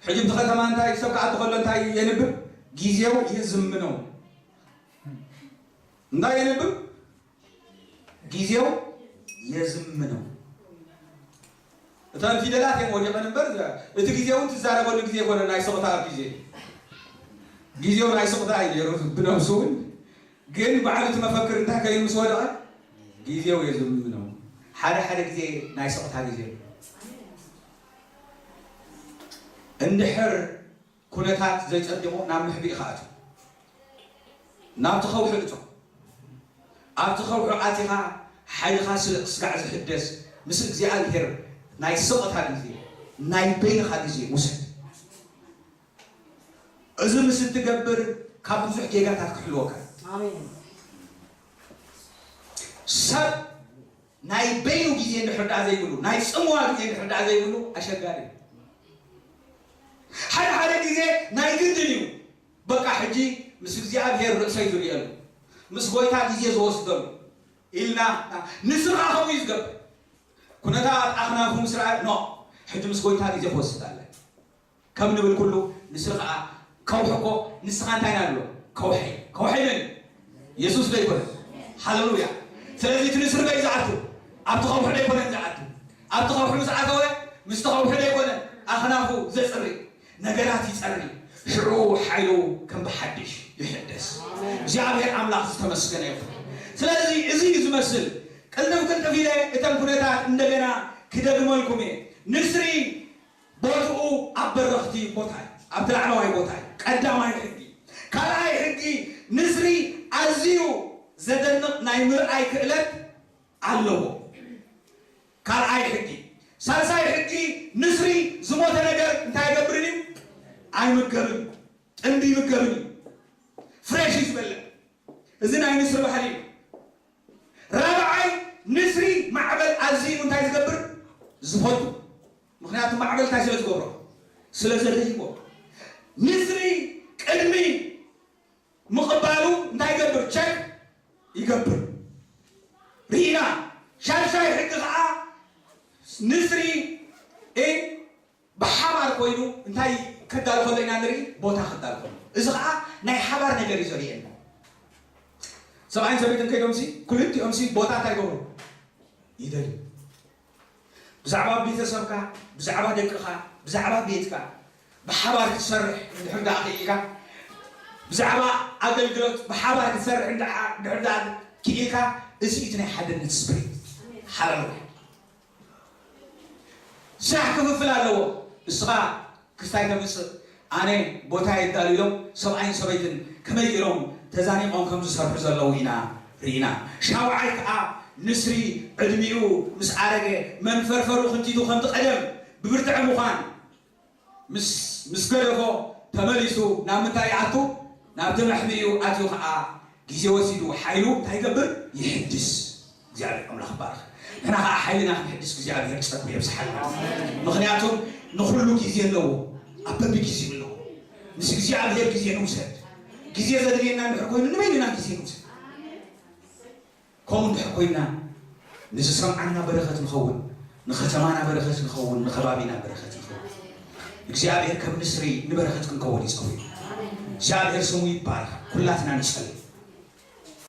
ሕጂ እቲ ከተማ እንታይ ሰብ ክኣቱ ከሎ እንታይ የንብብ? ጊዜው የዝምነው። እንታይ የንብብ? ጊዜው የዝምነው። እተን ፊደላት እየን ወዲቐን እምበር፣ እቲ ግዜ እውን ትዛረበሉ ግዜ ኮነ፣ ናይ ስቕታ ግዜ። ግዜው ናይ ስቕታ እዩ ነይሩ ብነብሱ እውን። ግን ባዕሉ እቲ መፈክር እንታይ ከይኑ ምስ ወደቐ፣ ግዜው የዝምነው። ሓደ ሓደ ግዜ ናይ ስቕታ ግዜ። እንድሕር ኩነታት ዘይጸዲቑ ናብ ምሕቢእ ከኣቱ። ናብቲ ከውሒ እቶ። ኣብቲ ከውሒ ኣቲኻ ሓይልኻ ስለ-፣ ስጋዕ ዝሕደስ ምስ እግዚኣብሔር ናይ ስቕታ ግዜ፣ ናይ በይንኻ ግዜ ውሰድ። እዚ ምስ እትገብር ካብ ብዙሕ ጌጋታት ክሕልወካ። ኣሜን። ሰብ ናይ በይኑ ግዜ እንድሕር ደኣ ዘይብሉ፣ ናይ ጽምዋ ግዜ እንድሕር ደኣ ዘይብሉ ኣሸጋሪ እዩ። ሓደ ሓደ ግዜ ናይ ግድን እዩ። በቃ ሕጂ ምስ እግዚኣብሔር ርእሰይ ዝርእየሉ፣ ምስ ጎይታ ግዜ ዝወስደሉ ኢልና ንስኻ ከምኡ እዩ ዝገብር። ኩነታት ኣኽናፉ ምስ ረኣየ፣ ኖ፣ ሕጂ ምስ ጎይታ ግዜ ክወስድ ኣለ። ከም ንብል ኩሉ ንስሪ ኸዓ ከውሒ እኮ ንስኻ እንታይ ኢና ንብሎ? ከውሒ። ከውሒ መን እዩ? የሱስ ዶ ኣይኮነን? ሃሌሉያ። ስለዚ እቲ ንስሪ በይ ዝኣቱ? ኣብቲ ከውሒ ዶ ኣይኮነን ዝኣቱ? ኣብቲ ከውሒ ምስ ኣተወ ምስቲ ከውሒ ዶ ኣይኮነን ኣኽናፉ ዘጽሪ? ነገራት ይጸሪ። ሽዑ ሓይሉ ከም ብሓድሽ ይሕደስ። እግዚኣብሔር ኣምላኽ ዝተመስገነ ይኹን። ስለዚ እዚ እዩ ዝመስል። ቅልጥፍ ቅልጥፍ ኢለ እተን ኩነታት እንደገና ክደግመልኩም እየ። ንስሪ ቦትኡ ኣብ በረኽቲ ቦታ እዩ፣ ኣብቲ ላዕለዋይ ቦታ እዩ። ቀዳማይ ሕጊ። ካልኣይ ሕጊ፣ ንስሪ ኣዝዩ ዘደንቕ ናይ ምርኣይ ክእለት ኣለዎ። ካልኣይ ሕጊ። ሳልሳይ ሕጊ፣ ንስሪ ዝሞተ ነገር እንታይ ኣይገብርን እዩ? ኣይምገብን እዩ። ጥንቢ ይምገብን እዩ። ፍሬሽ እዩ ዝበልዕ። እዚ ናይ ንስሪ ባህሪ እዩ። ራብዓይ፣ ንስሪ ማዕበል ኣዝዩ እንታይ ዝገብር? ዝፈቱ። ምኽንያቱ ማዕበል እንታይ ስለ ዝገብሮ? ስለ ዘርህይዎ። ንስሪ ቅድሚ ምቕባሉ እንታይ ይገብር? ቸክ ይገብር። ርኢና። ሻድሻይ ሕጊ ኸዓ ንስሪ እ ብሓባር ኮይኑ እንታይ ከዳሉ ከሎ ኢና ንርኢ? ቦታ ከዳሉ ከሎ። እዚ ኸዓ ናይ ሓባር ነገር እዩ ዘርእየና። ሰብኣይን ሰበይትን ከይዶምሲ ክልቲኦምሲ ቦታ እንታይ ይገብሩ? ይደልዩ። ብዛዕባ ቤተሰብካ፣ ብዛዕባ ደቅኻ፣ ብዛዕባ ቤትካ ብሓባር ክትሰርሕ እንድሕር ደኣ ክኢልካ፣ ብዛዕባ ኣገልግሎት ብሓባር ክትሰርሕ እንድዓ-፣ እንድሕር ደኣ ክኢልካ፣ እዚ እቲ ናይ ሓድነት ስፕሪት። ሃሌሉያ። ስራሕ ክፍፍል ኣለዎ። ንስኻ ክስታይ ተምጽእ፣ ኣነ ቦታ የዳሉ ኢሎም ሰብኣይን ሰበይትን ከመይ ገይሮም ተዛኒቖም ከም ዝሰርሑ ዘለዉ ኢና ርኢና። ሻውዓይ ከኣ ንስሪ ዕድሚኡ ምስ ኣረገ መንፈርፈሩ ክንቲቱ ከምቲ ቀደም ብብርትዐ ምዃን ምስ፣ ምስ ገደፎ ተመሊሱ ናብ ምንታይ ይኣቱ? ናብቲ መሕብኢኡ ኣትዩ ኸኣ ግዜ ወሲዱ ሓይሉ እንታይ ይገብር? ይሕድስ። እግዚኣብሔር ኣምላኽ ይባረኽ። ንሕና ኸዓ ሓይልና ክንሕድስ እግዚኣብሔር ጸጉ የብዝሓልና። ምኽንያቱም ንኹሉ ግዜ ኣለዎ፣ ኣብ በቢ ግዜኡ ኣለዎ። ምስ እግዚኣብሔር ግዜ ንውሰድ። ግዜ ዘድልየና እንድሕር ኮይኑ ንበይንና ግዜ ንውሰድ። ከምኡ እንድሕር ኮይና ንዝሰምዓና በረኸት ንኸውን፣ ንኸተማና በረኸት ንኸውን፣ ንኸባቢና በረኸት ንኸውን። እግዚኣብሔር ከም ንስሪ ንበረኸት ክንከውን ይጸውዕ። እግዚኣብሔር ስሙ ይባረክ። ኩላትና ንጸልይ።